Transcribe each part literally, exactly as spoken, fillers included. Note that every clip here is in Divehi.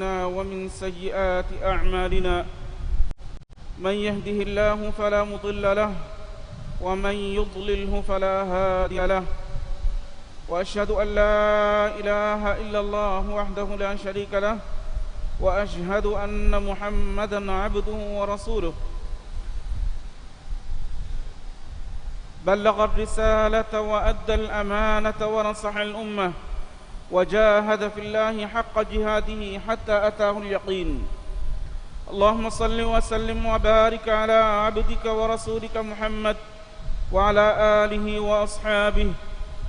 ومن سيئات أعمالنا. من يهده الله فلا مضل له، ومن يضلله فلا هادي له. وأشهد أن لا إله إلا الله وحده لا شريك له، وأشهد أن محمدا عبده ورسوله. بلغ الرسالة وأدى الأمانة ونصح الأمة، وجاهد في الله حق جهاده حتى أتاه اليقين. اللهم صل وسلم وبارك على عبدك ورسولك محمد وعلى آله وأصحابه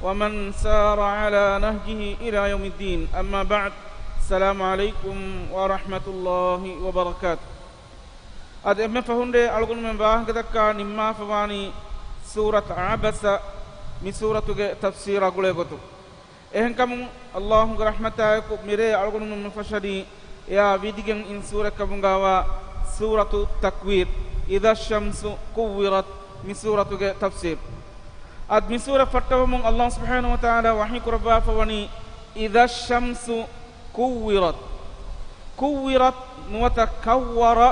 ومن سار على نهجه إلى يوم الدين. أما بعد. السلام عليكم ورحمة الله وبركاته. އަދި އެންމެ ފަހުން ރޭ އަޅުގަނޑުމެން ވާހަކަދައްކާ ނިންމާފަވާނީ ސޫރަތު ޢަބަސަ، މި ސޫރަތުގެ ތަފްސީރާ ގުޅޭގޮތުން. އެހެންކަމުން އައްލާހުގެ ރަޙްމަތާއެކު މިރޭ އަޅުގަނޑުމެން މިފަށަނީ އެއާ ވިދިގެން އިން ސޫރަތްކަމުގާވާ ސޫރަތު ތަކްވީރު، إذا الشمس كورت، މި ސޫރަތުގެ ތަފްސީރު. އަދި މި ސޫރަތް ފައްޓަވަމުން އައްލާހު ސުބްޙާނަހު ވަތަޢާލާ ވަޙީ ކުރައްވާފަވަނީ، إذا الشمس كورت. ކުއްވިރަތް ނުވަތަ ކައްވަރަ،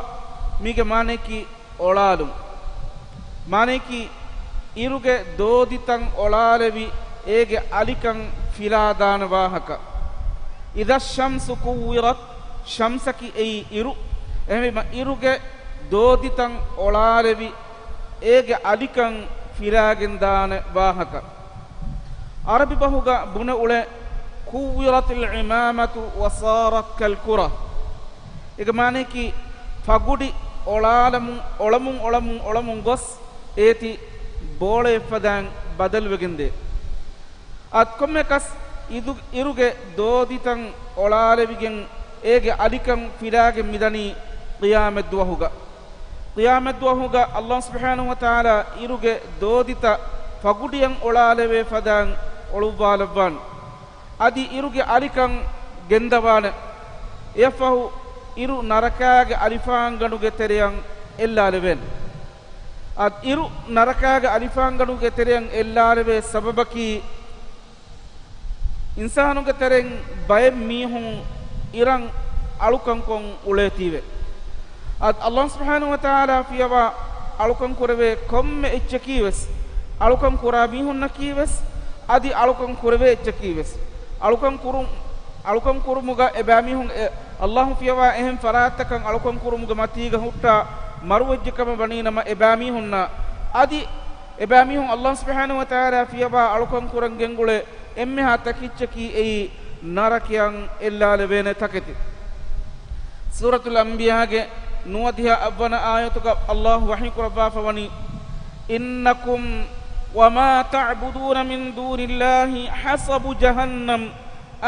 މީގެ މާނަޔަކީ އޮޅާލުން. މާނަޔަކީ އިރުގެ ދޯދިތައް އޮޅާލެވި، އޭގެ އަލިކަން ފިލާދާނެ ވާހަކަ. إذا الشمس كورت، ޝަމްސަކީ އެއީ އިރު. އެހެންވީމަ އިރުގެ ދޯދިތައް އޮޅާލެވި، އޭގެ އަލިކަން ފިލާގެންދާނެ ވާހަކަ. ޢަރަބި ބަހުގަ ބުނެ އުޅޭ، كورت العمامة وصارت كالكرة. އޭގެ މާނަޔަކީ ފަގުޑި އޮޅާލަމުން، އޮޅަމުން، އޮޅަމުން، އޮޅަމުން ގޮސް އޭތި ބޯޅައެއްފަދައިން ބަދަލުވެގެންދޭ. އަދި ކޮންމެއަކަސް އިދު، އިރުގެ ދޯދިތައް އޮޅާލެވިގެން އޭގެ އަލިކަން ފިލާގެން މިދަނީ ޤިޔާމަތްދުވަހުގަ. ޤިޔާމަތްދުވަހުގަ އައްލާހު ސުބްޙާނަހު ވަތަޢާލާ އިރުގެ ދޯދިތައް ފަގުޑިއަށް އޮޅާލެވޭ ފަދައިން އޮޅުއްވާލައްވާނެ. އަދި އިރުގެ އަލިކަން ގެންދަވާނެ. އެއަށްފަހު އިރު ނަރަކާގެ އަލިފާންގަނޑުގެ ތެރެއަށް އެއްލާލެވޭނެ. އަދި އިރު ނަރަކާގެ އަލިފާންގަނޑުގެ ތެރެއަށް އެއްލާލެވޭ ސަބަބަކީ، އިންސާނުގެ ތެރެއިން ބައެއް މީހުން އިރަށް އަޅުކަންކޮށް އުޅޭތީވެ. އަދި އައްލާހު ސުބްޙާނަހު ވަތަޢާލާ ފިޔަވާ އަޅުކަން ކުރެވޭ ކޮންމެ އެއްޗަކީވެސް، އަޅުކަން ކުރާ މީހުންނަކީވެސް، އަދި އަޅުކަން ކުރެވޭ އެއްޗަކީވެސް، އަޅުކަން ކުރު-، އަޅުކަން ކުރުމުގަ އެބައިމީހުން އެ-، އައްލާހު ފިޔަވާ އެހެން ފަރާތްތަކަށް އަޅުކަން ކުރުމުގެ މަތީގަ ހުއްޓާ މަރުވެއްޖެކަމަށް ވަނީނަމަ އެބައިމީހުންނަށް އަދި އެބައިމީހުން އައްލާހު ސުބްޙާނަހު ވަތަޢާލާ ފިޔަވާ އަޅުކަން ކުރަން ގެންގުޅޭ އެންމެހާ ތަކެއްޗަކީ އެއީ ނަރަކަޔަށް އެއްލާލެވޭނެ ތަކެތި. ސޫރަތުލް އަންބިޔާގެ ނުވަދިހަ އަށްވަނަ އާޔަތުގަ އައްލާހު ވަޙީ ކުރައްވާފަވަނީ، إنكم وما تعبدون من دون الله حصب جهنم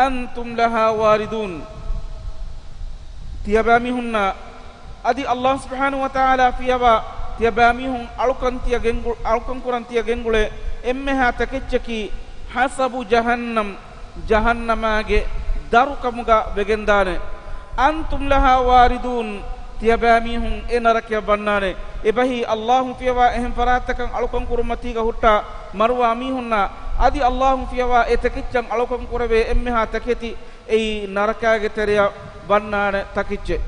أنتم لها واردون. ތިޔަބައިމީހުންނަށް އަދި އައްލާހު ސުބްޙާނަހު ވަތަޢާލާ ފިޔަވާ ތިޔަބައިމީހުން އަޅުކަން ތިޔަ ގެންގު-، އަޅުކަން ކުރަން ތިޔަ ގެންގުޅޭ އެންމެހާ ތަކެއްޗަކީ حصب جهنم، ޖަހަންނަމާގެ ދަރުކަމުގަ ވެގެންދާނެ. أنتم لها واردون، ތިޔަބައިމީހުން އެ ނަރަކަޔަށް ވަންނާނެ. އެބަހީ އައްލާހު ފިޔަވާ އެހެން ފަރާތްތަކަށް އަޅުކަން ކުރުމަތީގަ ހުއްޓާ މަރުވާ މީހުންނަށް އަދި އައްލާހު ފިޔަވާ އެ ތަކެއްޗަށް އަޅުކަން ކުރެވޭ އެންމެހާ ތަކެތި އެއީ ނަރަކާގެ ތެރެއަށް ވަންނާނެ ތަކެއްޗެއް.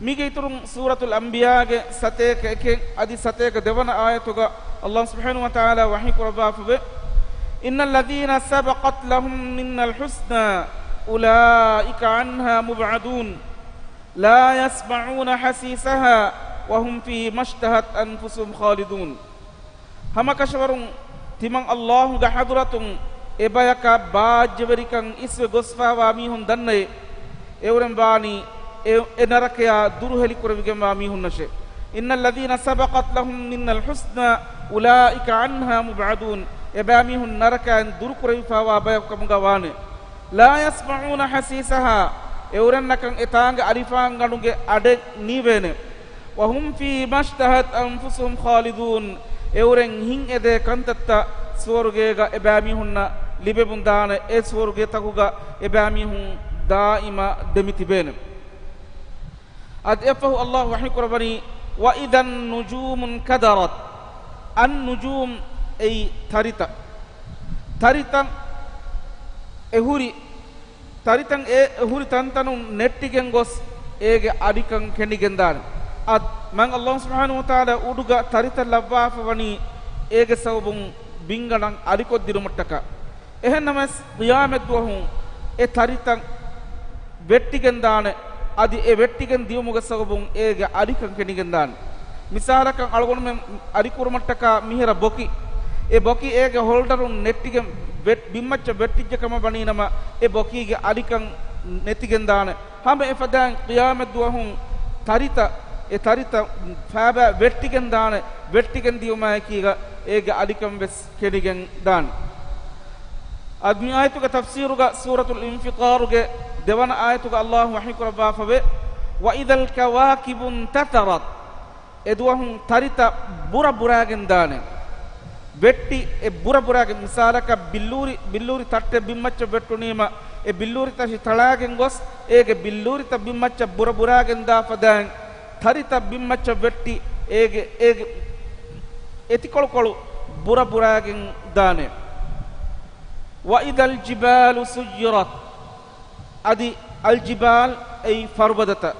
މީގެ އިތުރުން ސޫރަތުލް އަންބިޔާގެ ސަތޭކަ އެކެއް އަދި ސަތޭކަ ދެވަނަ އާޔަތުގަ އައްލާހު ސުބްޙާނަހު ވަތަޢާލާ ވަޙީ ކުރައްވާފަވޭ، إن الذين سبقت لهم منا الحسنى أولئك عنها مبعدون لا يسمعون حسيسها وهم فيما اشتهت أنفسهم خالدون. ހަމަކަށަވަރުން ތިމަން އައްލާހުގެ ޙަޟްރަތުން އެބަޔަކަށް ބާއްޖަވެރިކަން އިސްވެ ގޮސްފާވާ މީހުން ދަންނައޭ، އެއުރެން ވާނީ އެ، އެ ނަރަކަޔާ ދުރުހެލިކުރެވިގެންވާ މީހުންނަށޭ. إن الذين سبقت لهم منا الحسنى أولئك عنها مبعدون، އެބައިމީހުން ނަރަކައިން ދުރުކުރެވިފާވާ ބަޔަކު ކަމުގަ ވާނެ. لا يسمعون حسيسها، އެއުރެންނަކަށް އެތާނގެ އަލިފާންގަނޑުގެ އަޑެއް ނީވޭނެ. وهم فيما اشتهت أنفسهم خالدون، އެއުރެން ހިތް އެދޭ ކަންތައްތައް ސުވަރުގޭގަ އެބައިމީހުންނަށް ލިބެމުންދާނެ، އެ ސުވަރުގޭތަކުގަ އެބައިމީހުން ދާއިމަށް ދެމިތިބޭނެ. އަދި އެއަށްފަހު އައްލާހު ވަޙީކުރައްވަނީ، وإذا النجوم انكدرت، النجوم އެއީ ތަރިތައް. ތަރިތައް އެހުރި ތަރިތައް އެ ހުރި ތަންތަނުން ނެއްޓިގެން ގޮސް އޭގެ އަލިކަން ކެނޑިގެންދާނެ. އަދި މާތް ﷲ ސުބްޙާނަހޫ ވަތަޢާލާ އުޑުގަ ތަރިތައް ލައްވާފަ ވަނީ އޭގެ ސަބަބުން ބިންގަނޑަށް އަލިކޮށްދިނުމަށްޓަކާ. އެހެންނަމަވެސް ޤިޔާމަތްދުވަހު އެ ތަރިތައް ވެއްޓިގެންދާނެ. އަދި އެ ވެއްޓިގެން ދިޔުމުގެ ސަބަބުން އޭގެ އަލިކަން ކެނޑިގެންދާނެ. މިސާލަކަށް އަޅުގަނޑުމެން އަލިކުރުމަށްޓަކާ މިހިރަ ބޮކި. އެ ބޮކި އޭގެ ހޮލްޑަރުން ނެއްޓިގެން ވެ-، ބިންމައްޗަށް ވެއްޓިއްޖެ ކަމަށް ވަނީނަމަ، އެ ބޮކީގެ އަލިކަން ނެތިގެންދާނެ. ހަމަ އެފަދައިން ޤިޔާމަތްދުވަހު ތަރިތައް، އެ ތަރިތައް ފައިބާ ވެއްޓިގެންދާނެ. ވެއްޓިގެން ދިޔުމާއެކީގަ އޭގެ އަލިކަން ވެސް ކެނޑިގެން ދާނެ. އަދި މި އާޔަތުގެ ތަފްސީރުގަ ސޫރަތުލް އިންފިޠާރުގެ ދެވަނަ އާޔަތުގަ ﷲ ވަޙީކުރައްވާފަވޭ، وَإِذَا الْكَوَاكِبُ انْتَثَرَتْ. އެދުވަހުން ތަރިތައް ބުރަ ބުރާގެން ދާނެ. ވެއްޓި އެ ބުރަ ބުރާގެން، މިސާލަކަށް ބިއްލޫރި، ބިއްލޫރި ތައްޓެއް ބިންމައްޗަށް ވެއްޓުނީމަ، އެ ބިއްލޫރި ތަށި ތަޅާގެން ގޮސް، އޭގެ ބިއްލޫރިތައް ބިންމައްޗަށް ބުރަ ބުރާގެން ދާ ފަދައިން، ތަރިތައް ބިންމައްޗަށް ވެއްޓި، އޭގެ، އޭގެ އެތިކޮޅުކޮޅު ބުރަ ބުރާގެން ދާނެ. وَإِذَا الْجِبَالُ سُيِّرَتْ. އަދި އަލްޖިބާލް އެއީ ފަރުބަދަތައް،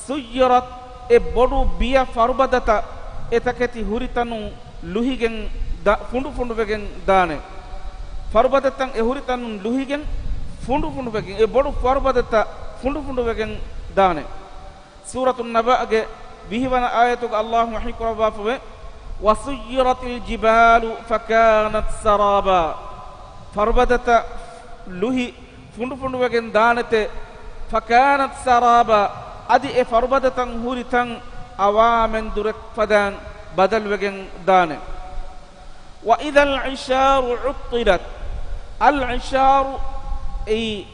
ސުއްޔިރަތް އެ ބޮޑު ބިޔަ ފަރުބަދަތައް އެތަކެތި ހުރިތަނުން ލުހިގެން ދަ-، ފުނޑުފުނޑުވެގެން ދާނެ. ފަރުބަދަތައް އެ ހުރިތަނުން ލުހިގެން ފުނޑުފުނޑުވެގެން، އެ ބޮޑު ފަރުބަދަތައް ފުނޑުފުނޑުވެގެން ދާނެ. ސޫރަތު ނަބައްގެ ވިހިވަނަ އާޔަތުގަ ﷲ ވަޙީކުރައްވާފަވޭ، وَسُيِّرَتِ الْجِبَالُ فَكَانَتْ سَرَابًا. ފަރުބަދަތައް ލުހި ފުނޑުފުނޑުވެގެން ދާނެތެ، فَكَانَتْ سَرَابًا، އަދި އެ ފަރުބަދަތައް ހުރި ތަން އަވާމެން ދުރެއް ފަދައިން ބަދަލުވެގެން ދާނެ. وَإِذَا الْعِشَارُ عُطِّلَتْ. އަލް ޢިޝާރު އެއީ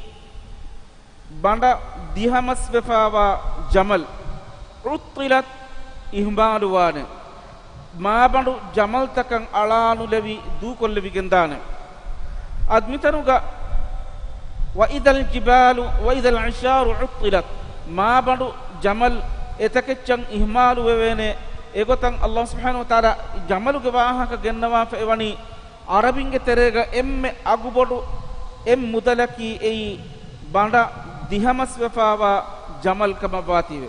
ބަނޑަށް ދިހަމަސްވެފާވާ ޖަމަލް. ޢުއްޠިލަތް، އިހުމާލުވާނެ. މާބަނޑު ޖަމަލްތަކަށް އަޅާނުލެވި ދޫކޮށްލެވިގެންދާނެ. އަދި މިތަނުގަ وَإِذَا الْجِبَالُ وَإِذَا الْعِشَارُ عُطِّلَتْ، މާބަނޑު ޖަމަލް އެތަކެއްޗަށް އިހުމާލުވެވޭނެ. އެގޮތަށް ﷲ ސުބްޙާނަހޫ ވަތަޢާލާ ޖަމަލުގެ ވާހަކަ ގެންނަވާފައިވަނީ، ޢަރަބިންގެ ތެރޭގަ އެންމެ އަގުބޮޑު އެއް މުދަލަކީ އެއީ ބަނޑަށް ދިހަމަސްވެފާވާ ޖަމަލް ކަމަށްވާތީވެ.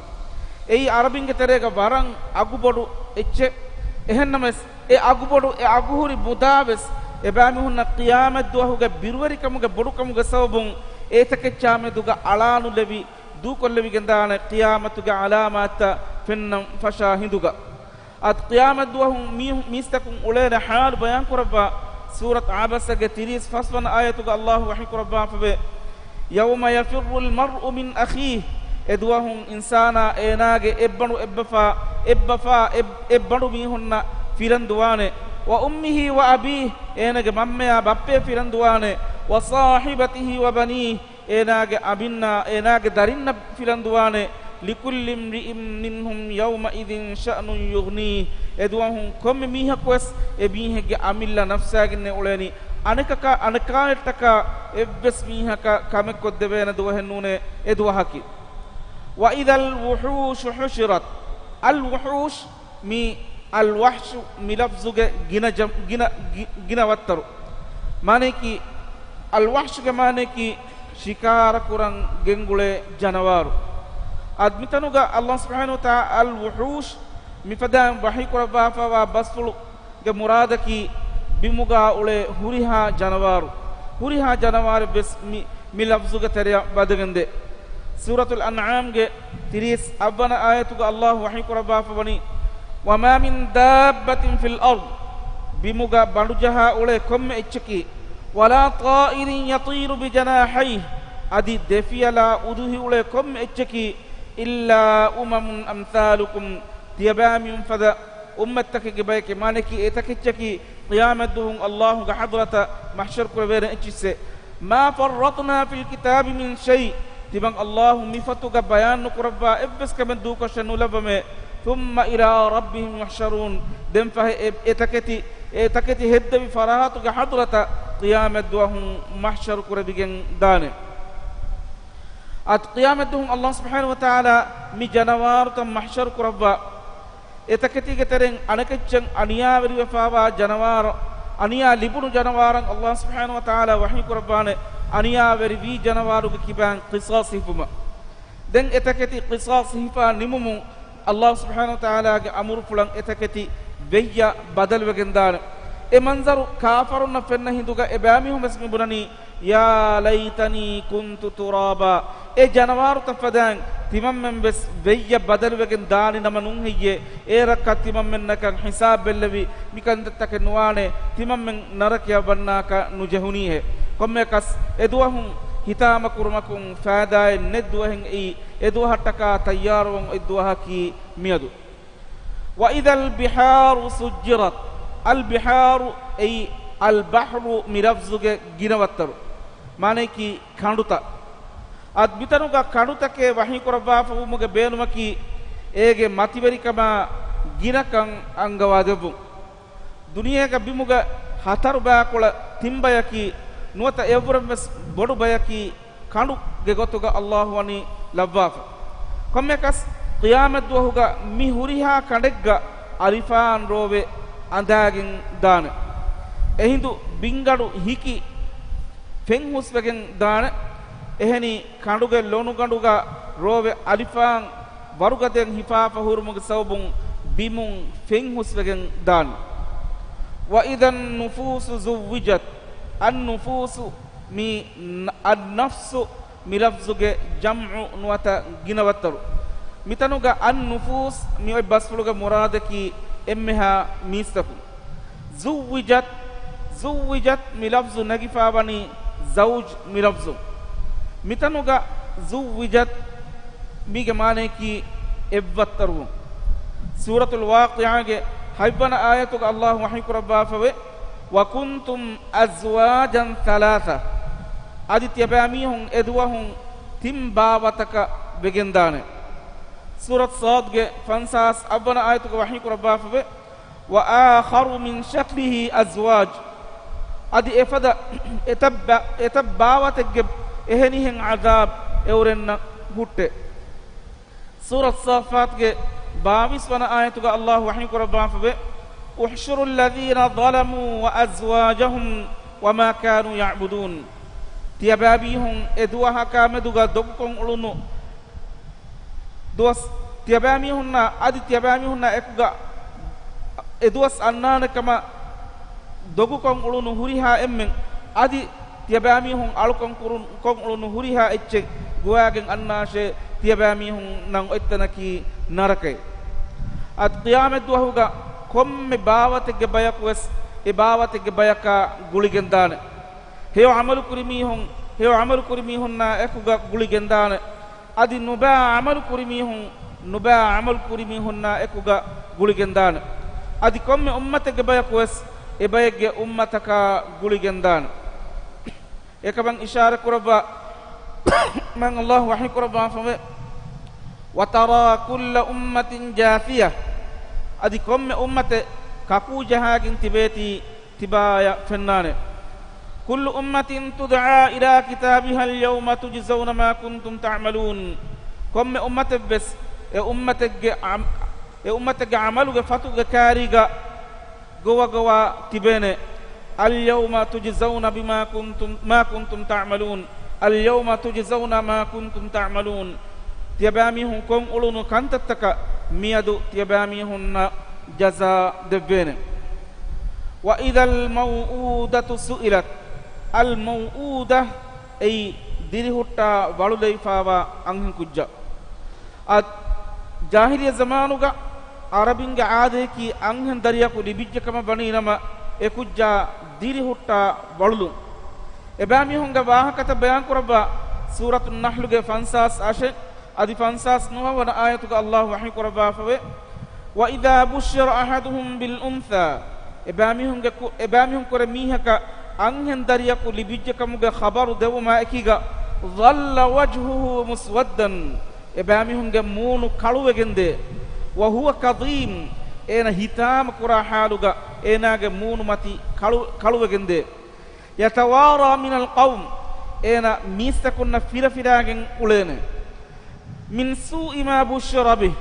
އެއީ ޢަރަބިންގެ ތެރޭގަ ވަރަށް އަގުބޮޑު އެއްޗެއް. އެހެންނަމަވެސް، އެ އަގުބޮޑު، އެ އަގުހުރި މުދާވެސް އެބައިމީހުންނަށް ޤިޔާމަތްދުވަހުގެ ބިރުވެރިކަމުގެ ބޮޑުކަމުގެ ސަބަބުން އެތަކެއްޗާމެދުގަ އަޅާނުލެވި، ދޫކޮށްލެވިގެންދާނެ ޤިޔާމަތުގެ ޢަލާމާތްތައް ފެންނަން ފަށާ ހިނދުގަ. އަދި ޤިޔާމަތްދުވަހު މީ-، މީސްތަކުން އުޅޭނެ ޙާލު ބަޔާންކުރައްވާ ސޫރަތު ޢަބަސަގެ ތިރީސް ފަސްވަނަ އާޔަތުގަ ﷲ ވަޙީކުރައްވާފަވޭ، يَوْمَ يَفِرُّ الْمَرْءُ مِنْ أَخِيهِ. އެދުވަހުން އިންސާނާ އޭނާގެ އެއްބަނޑު އެއްބަފާ، އެއްބަފާ އެއް-، އެއްބަނޑު މީހުންނަށް ފިލަން ދުވާނެ. وَأُمِّهِ وَأَبِيهِ، އޭނާގެ މަންމަޔާ ބައްޕަޔަށް ފިލަން ދުވާނެ. وَصَاحِبَتِهِ وَبَنِيهِ، އޭނާގެ އަބިންނާ، އޭނާގެ ދަރިންނަށް ފިލަން ދުވާނެ. لِكُلِّ امْرِئٍ مِّنْهُمْ يَوْمَئِذٍ شَأْنٌ يُغْنِيهِ. އެދުވަހުން ކޮންމެ މީހަކުވެސް އެ މީހެއްގެ އަމިއްލަ ނަފްސާގެންނޭ އުޅޭނީ. އަނެކަކާ، އަނެކާއަށްޓަކާ އެއްވެސް މީހަކަށް ކަމެއް ކޮށްދެވޭނެ ދުވަހެއް ނޫނޭ އެ ދުވަހަކީ. وَإِذَا الْوُحُوشُ حُشِرَتْ. އަލް ވުޙޫޝް، މި އަލް ވަޙްޝު މި ލަފްޒުގެ ގިނަ ޖަ-، ގިނަ، ގި-، ގިނަ ވައްތަރު. މާނަޔަކީ، އަލް ވަޙްޝުގެ މާނަޔަކީ ޝިކާރަ ކުރަން ގެންގުޅޭ ޖަނަވާރު. އަދި މިތަނުގަ ﷲ ސުބްޙާނަހޫ ވަތަޢާލާ އަލް ވުޙޫޝް މިފަދައިން ވަޙީ ކުރައްވާފައިވާ ބަސްފުޅުގެ މުރާދަކީ ބިމުގަ އުޅޭ ހުރިހާ ޖަނަވާރު. ހުރިހާ ޖަނަވާރެއް ވެސް މި، މި ލަފްޒުގެ ތެރެއަށް ވަދެގެންދޭ. ސޫރަތުލް އަންޢާމްގެ ތިރީސް އަށްވަނަ އާޔަތުގަ ﷲ ވަޙީ ކުރައްވާފަ ވަނީ، وَمَا مِن دَابَّةٍ فِي الْأَرْضِ، ބިމުގަ ބަނޑުޖަހާ އުޅޭ ކޮންމެ އެއްޗަކީ، وَلَا طَائِرٍ يَطِيرُ بِجَنَاحَيْهِ، އަދި ދެ ފިޔަލާ އުދުހި އުޅޭ ކޮންމެ އެއްޗަކީ، إِلَّا أُمَمٌ أَمْثَالُكُمْ، ތިޔަބައިމީހުން ފަދަ އުއްމަތްތަކެއްގެ ބަޔެކޭ. މާނައަކީ އެތަކެއްޗަކީ ޤިޔާމަތްދުވަހު ﷲގެ ޙަޟްރަތަށް މަޙްޝަރު ކުރެވޭނެ އެއްޗިއްސެއް. مَا فَرَّطْنَا فِي الْكِتَابِ مِن شَيْءٍ، ތިމަން ﷲ މި ފޮތުގަ ބަޔާން ނުކުރައްވާ އެއްވެސް ކަމެއް ދޫކޮށެއް ނުލައްވަމޭ. ثُمَّ إِلَىٰ رَبِّهِمْ يُحْشَرُونَ، ދެންފަހެ އެ، އެތަކެތި، އެތަކެތި ހެއްދެވި ފަރާތުގެ ޙަޟްރަތަށް ޤިޔާމަތްދުވަހު މަޙްޝަރު ކުރެވިގެން ދާނެ. އަދި ޤިޔާމަތްދުވަހު ﷲ ސުބްޙާނަހޫ ވަތަޢާލާ މި ޖަނަވާރުތައް މަޙްޝަރު ކުރައްވާ، އެތަކެތީގެ ތެރެއިން އަނެކެއްޗެއް އަނިޔާވެރިވެފައިވާ ޖަނަވާރު، އަނިޔާ ލިބުނު ޖަނަވާރަށް ﷲ ސުބްޙާނަހޫ ވަތަޢާލާ ވަޙީ ކުރައްވާނެ. އަނިޔާވެރިވީ ޖަނަވާރުގެ ކިބައިން ޤިޞާޞް ހިފުމަށް. ދެން އެތަކެތި ޤިޞާޞް ހިފާ ނިމުމުން، ﷲ ސުބްޙާނަހޫ ވަތަޢާލާގެ އަމުރުފުޅަށް އެތަކެތި ވެއްޔަށް ބަދަލުވެގެން ދާނެ. އެ މަންޒަރު ކާފަރުންނަށް ފެންނަ ހިނދުގަ އެބައިމީހުން ވެސް މި ބުނަނީ، "يا ليتني كنت ترابا." އެ ޖަނަވާރުތައް ފަދައިން ތިމަންމެން ވެސް ވެއްޔަށް ބަދަލުވެގެން ދާނީ ނަމަ ނޫން ހެއްޔޭ؟ އޭރަކަށް ތިމަންމެންނަކަށް ހިސާބް ބެއްލެވި މިކަންތައްތަކެއް ނުވާނެ، ތިމަންމެން ނަރަކަޔަށް ވަންނާކަށް ނުޖެހުނީހޭ. ކޮންމެއަކަސް އެދުވަހުން ހިތާމަކުރުމަކުން ފައިދާއެއް ނެތް ދުވަހެއް އެއީ، އެދުވަހަށްޓަކާ ތައްޔާރުވަން އޮތް ދުވަހަކީ މިއަދު. وإذا البحار سجرت. البحار އެއީ البحر މި ލަފްޒުގެ ގިނަވައްތަރު. މާނަޔަކީ ކަނޑުތައް. އަދި މިތަނުގަ ކަނޑުތަކެއް ވަޙީ ކުރައްވާފަވުމުގެ ބޭނުމަކީ، އޭގެ މަތިވެރިކަމާ ގިނަކަން އަންގަވާދެއްވުން. ދުނިޔޭގަ ބިމުގަ ހަތަރު ބައިކޮޅަށް ތިން ބަޔަކީ، ނުވަތަ އެއަށްވުރެން ވެސް ބޮޑު ބަޔަކީ، ކަނޑުގެ ގޮތުގަ ﷲ ވަނީ ލައްވާފަ. ކޮންމެއަކަސް، ޤިޔާމަތްދުވަހުގަ މި ހުރިހާ ކަނޑެއްގަ އަލިފާން ރޯވެ އަނދާގެން ދާނެ. އެހިނދު ބިންގަނޑު ހިކި ފެންހުސްވެގެން ދާނެ. އެހެނީ، ކަނޑުގެ ލޮނުގަނޑުގަ ރޯވެ އަލިފާން ވަރުގަދައިން ހިފާފަ ހުރުމުގެ ސަބަބުން ބިމުން ފެންހުސްވެގެން ދާނެ. وإذا النفوس زوجت. النفوس މި ނ-، النفس މި ލަފްޒުގެ ޖަމްޢު ނުވަތަ ގިނަވައްތަރު. މިތަނުގަ النفوس މި އޮތް ބަސްފުޅުގެ މުރާދަކީ އެންމެހާ މީސްތަކުން. زوجت، زوجت މި ލަފްޒު ނެގިފާވަނީ زوج މި ލަފްޒުން. މިތަނުގަ زوجت މީގެ މާނަޔަކީ އެއްވައްތަރުވުން. ސޫރަތުލް ވާޤިޢާގެ ހަތްވަނަ އާޔަތުގަ ﷲ ވަޙީ ކުރައްވާފަވޭ، وكنتم أزواجا ثلاثة. އަދި ތިޔަބައިމީހުން އެދުވަހުން ތިން ބާވަތަކަށް ވެގެންދާނެ. ސޫރަތު ޞާދުގެ ފަންސާސް އަށްވަނަ އާޔަތުގަ ވަޙީ ކުރައްވާފަވޭ، وآخر من شكله أزواج. އަދި އެފަދަ އެތައް ބާ-، އެތައް ބާވަތެއްގެ އެހެނިހެން ޢަޛާބް އެއުރެންނަށް ހުއްޓޭ. ސޫރަތު ޞާއްފާތުގެ ބާވީސް ވަނަ އާޔަތުގަ ﷲ ވަޙީ ކުރައްވާފަވޭ، احشروا الذين ظلموا وأزواجهم وما كانوا يعبدون. ތިޔަބައިމީހުން އެ ދުވަހަކާ މެދުގަ ދޮގުކޮށް އުޅުނު ދުވަސް، ތިޔަބައިމީހުންނާ އަދި ތިޔަބައިމީހުންނާ އެކުގަ އެ ދުވަސް އަންނާނެ ކަމަށް ދޮގުކޮށް އުޅުނު ހުރިހާ އެންމެން، އަދި ތިޔަބައިމީހުން އަޅުކަން ކުރުން، ކޮށް އުޅުނު ހުރިހާ އެއްޗެއް ގޮވާގެން އަންނާށޭ، ތިޔަބައިމީހުންނަށް އޮތްތަނަކީ ނަރަކައެއް. އަދި ޤިޔާމަތްދުވަހުގަ ކޮންމެ ބާވަތެއްގެ ބަޔަކު ވެސް އެ ބާވަތެއްގެ ބަޔަކާ ގުޅިގެންދާނެ. ހެޔޮ ޢަމަލު ކުރި މީހުން، ހެޔޮ ޢަމަލު ކުރި މީހުންނާ އެކުގަ ގުޅިގެންދާނެ. އަދި ނުބައި ޢަމަލު ކުރި މީހުން، ނުބައި ޢަމަލު ކުރި މީހުންނާ އެކުގަ ގުޅިގެންދާނެ. އަދި ކޮންމެ އުއްމަތެއްގެ ބަޔަކު ވެސް އެ ބައެއްގެ އުއްމަތަކާ ގުޅިގެންދާނެ. އެކަމަށް އިޝާރަތް ކުރައްވާ މާތް ﷲ ވަޙީ ކުރައްވާފަވޭ، وترى كل أمة جاثية. އަދި ކޮންމެ އުއްމަތެއް ކަކޫ ޖަހާގެން ތިބޭތީ، ތިބާޔަށް ފެންނާނެ. كل أمة تدعى إلى كتابها اليوم تجزون ما كنتم تعملون. ކޮންމެ އުއްމަތެއްވެސް އެ އުއްމަތެއްގެ ޢަމް-، އެ އުއްމަތެއްގެ ޢަމަލުގެ ފަތުގެ ކާރީގަ ގޮވަގޮވާ ތިބޭނެ. اليوم تجزون بما كنتم، ما كنتم تعملون. اليوم تجزون ما كنتم تعملون. ތިޔަބައިމީހުން ކޮށް އުޅުނު ކަންތައްތަކަށް މިއަދު ތިޔަބައިމީހުންނަށް ޖަޒާ ދެއްވޭނެ. وإذا الموءودة سئلت. الموءودة އެއީ ދިރިހުއްޓާ ވަޅުލެވިފާވާ އަންހެން ކުއްޖާ. އަދި ޖާހިލިއްޔަ ޒަމާނުގަ ޢަރަބިންގެ ޢާދަޔަކީ އަންހެން ދަރިޔަކު ލިބިއްޖެ ކަމަށް ވަނީ ނަމަ، އެ ކުއްޖާ ދިރިހުއްޓާ ވަޅުލުން. އެބައިމީހުންގެ ވާހަކަތައް ބަޔާން ކުރައްވާ ސޫރަތު ނަޙްލުގެ ފަންސާސް އަށެއް އަދި ފަންސާސް ނުވަ ވަނަ އާޔަތުގަ ﷲ ވަޙީ ކުރައްވާފަވޭ، وإذا بشر أحدهم بالأنثى. އެބައިމީހުންގެ ކު-، އެބައިމީހުން ކުރެ މީހަކަށް އަންހެން ދަރިޔަކު ލިބިއްޖެ ކަމުގެ ޚަބަރު ދެވުމާ އެކީގަ، ظل وجهه مسودا. އެބައިމީހުންގެ މޫނު ކަޅުވެގެންދޭ. وهو كظيم. އޭނަ ހިތާމަ ކުރާ ޙާލުގަ އޭނާގެ މޫނު މަތި ކަޅު-، ކަޅުވެގެންދޭ. يتوارى من القوم. އޭނަ މީސްތަކުންނަށް ފިރަފިރާގެން އުޅޭނެ. من سوء ما بشر به.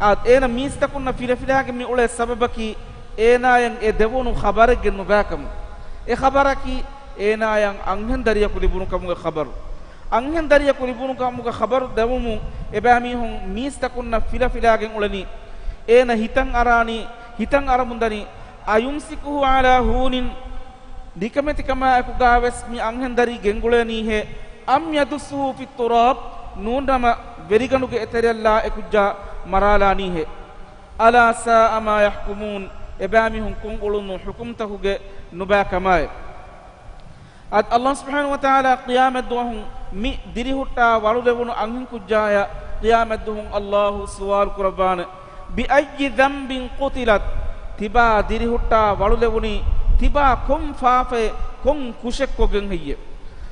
އާ، އޭނަ މީސްތަކުންނަށް ފިރަފިރާގެން މި އުޅޭ ސަބަބަކީ އޭނާޔަށް އެ ދެވުނު ޚަބަރެއްގެ ނުބައިކަމުން. އެ ޚަބަރަކީ އޭނާޔަށް އަންހެން ދަރިޔަކު ލިބުނު ކަމުގެ ޚަބަރު. އަންހެން ދަރިޔަކު ލިބުނު ކަމުގެ ޚަބަރު ދެވުމުން އެބައިމީހުން މީސްތަކުންނަށް ފިލަފިލާގެން އުޅެނީ. އޭނަ ހިތަށް އަރާނީ، ހިތަށް އަރަމުންދަނީ، أيمسكه على هون، ނިކަމެތިކަމާއެކުގަވެސް މި އަންހެން ދަރި ގެންގުޅޭނީހޭ، أم يدسه في التراب، ނޫންނަމަ ވެރިގަނޑުގެ އެތެރެއަށްލާ އެކުއްޖާ މަރާލާނީހޭ. ألا ساء ما يحكمون، އެބައިމީހުން ކޮށްއުޅުނު ޙުކުމްތަކުގެ ނުބައިކަމާއި. އަދި ﷲ ސުބްޙާނަހޫ ވަތަޢާލާ ޤިޔާމަތްދުވަހު މި ދިރިހުއްޓާ ވަޅުލެވުނު އަންހެންކުއްޖާޔަށް ޤިޔާމަތްދުވަހު ﷲ ސުވާލު ކުރައްވާނެ، بأي ذنب قتلت، ތިބާ ދިރިހުއްޓާ ވަޅުލެވުނީ ތިބާ ކޮން ފާފައެއް ކޮން ކުށެއްކޮށްގެން ހެއްޔޭ؟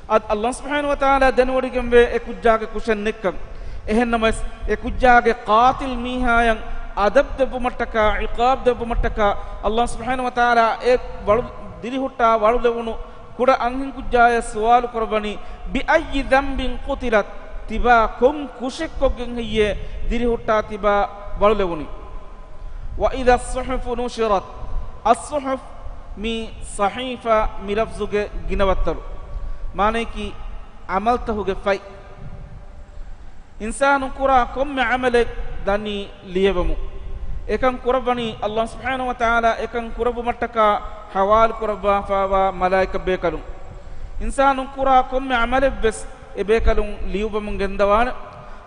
އަދި ﷲ ސުބްޙާނަހޫ ވަތަޢާލާ ދެނެވޮޑިގެންވޭ އެ ކުއްޖާގެ ކުށެއް ނެތްކަން. އެހެންނަމަވެސް، އެ ކުއްޖާގެ ޤާތިލް މީހާޔަށް އަދަބް ދެއްވުމަށްޓަކާ، ޢިޤާބް ދެއްވުމަށްޓަކާ، ﷲ ސުބްޙާނަހޫ ވަތަޢާލާ އެ ވަޅު-، ދިރިހުއްޓާ ވަޅުލެވުނު ކުޑަ އަންހެންކުއްޖާޔަށް ސުވާލު ކުރައްވަނީ، بأي ذنب قتلت، ތިބާ ކޮން ކުށެއްކޮށްގެން ހެއްޔޭ ދިރިހުއްޓާ ތިބާ ވަޅުލެވުނީ؟ وإذا الصحف نشرت، الصحف މީ ޞަޙީފާ މި ލަފްޒުގެ ގިނަވައްތަރު. މާނަޔަކީ ޢަމަލްތަހުގެ ފަތް. އިންސާނުން ކުރާ ކޮންމެ ޢަމަލެއް ދަނީ ލިޔެވަމުން. އެކަން ކުރައްވަނީ ﷲ ސުބްޙާނަހޫ ވަތަޢާލާ އެކަން ކުރައްވުމަށްޓަކާ ޙަވާލު ކުރައްވާފައިވާ މަލާއިކަ ބޭކަލުން. އިންސާނުން ކުރާ ކޮންމެ ޢަމަލެއްވެސް އެ ބޭކަލުން ލިޔުއްވަމުން ގެންދަވާނެ.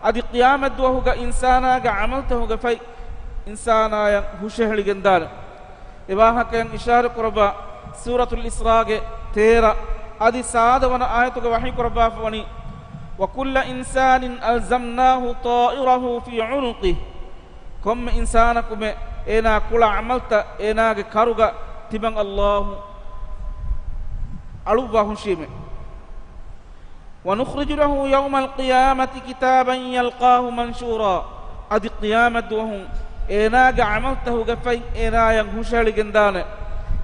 އަދި ޤިޔާމަތްދުވަހުގަ އިންސާނާގެ ޢަމަލްތަހުގެ ފަތް އިންސާނާޔަށް ހުށަހެޅިގެންދާނެ. އެ ވާހަކައިން އިޝާރަތް ކުރައްވާ ސޫރަތުލް އިސްރާގެ ތޭރަ އަދި ސާދަ ވަނަ އާޔަތުގަ ވަޙީ ކުރައްވާފަވަނީ، وكل إنسان ألزمناه طائره في عنقه، ކޮންމެ އިންސާނަކުމެ އޭނާ ކުޅަ ޢަމަލްތައް އޭނާގެ ކަރުގަ ތިބަން ﷲ އަޅުއްވާ ހުށީމެ. ونخرج له يوم القيامة كتابا يلقاه منشورا، އަދި ޤިޔާމަތްދުވަހު އޭނާގެ ޢަމަލްތަހުގެ ފަތް އޭނާޔަށް ހުށަހެޅިގެންދާނެ.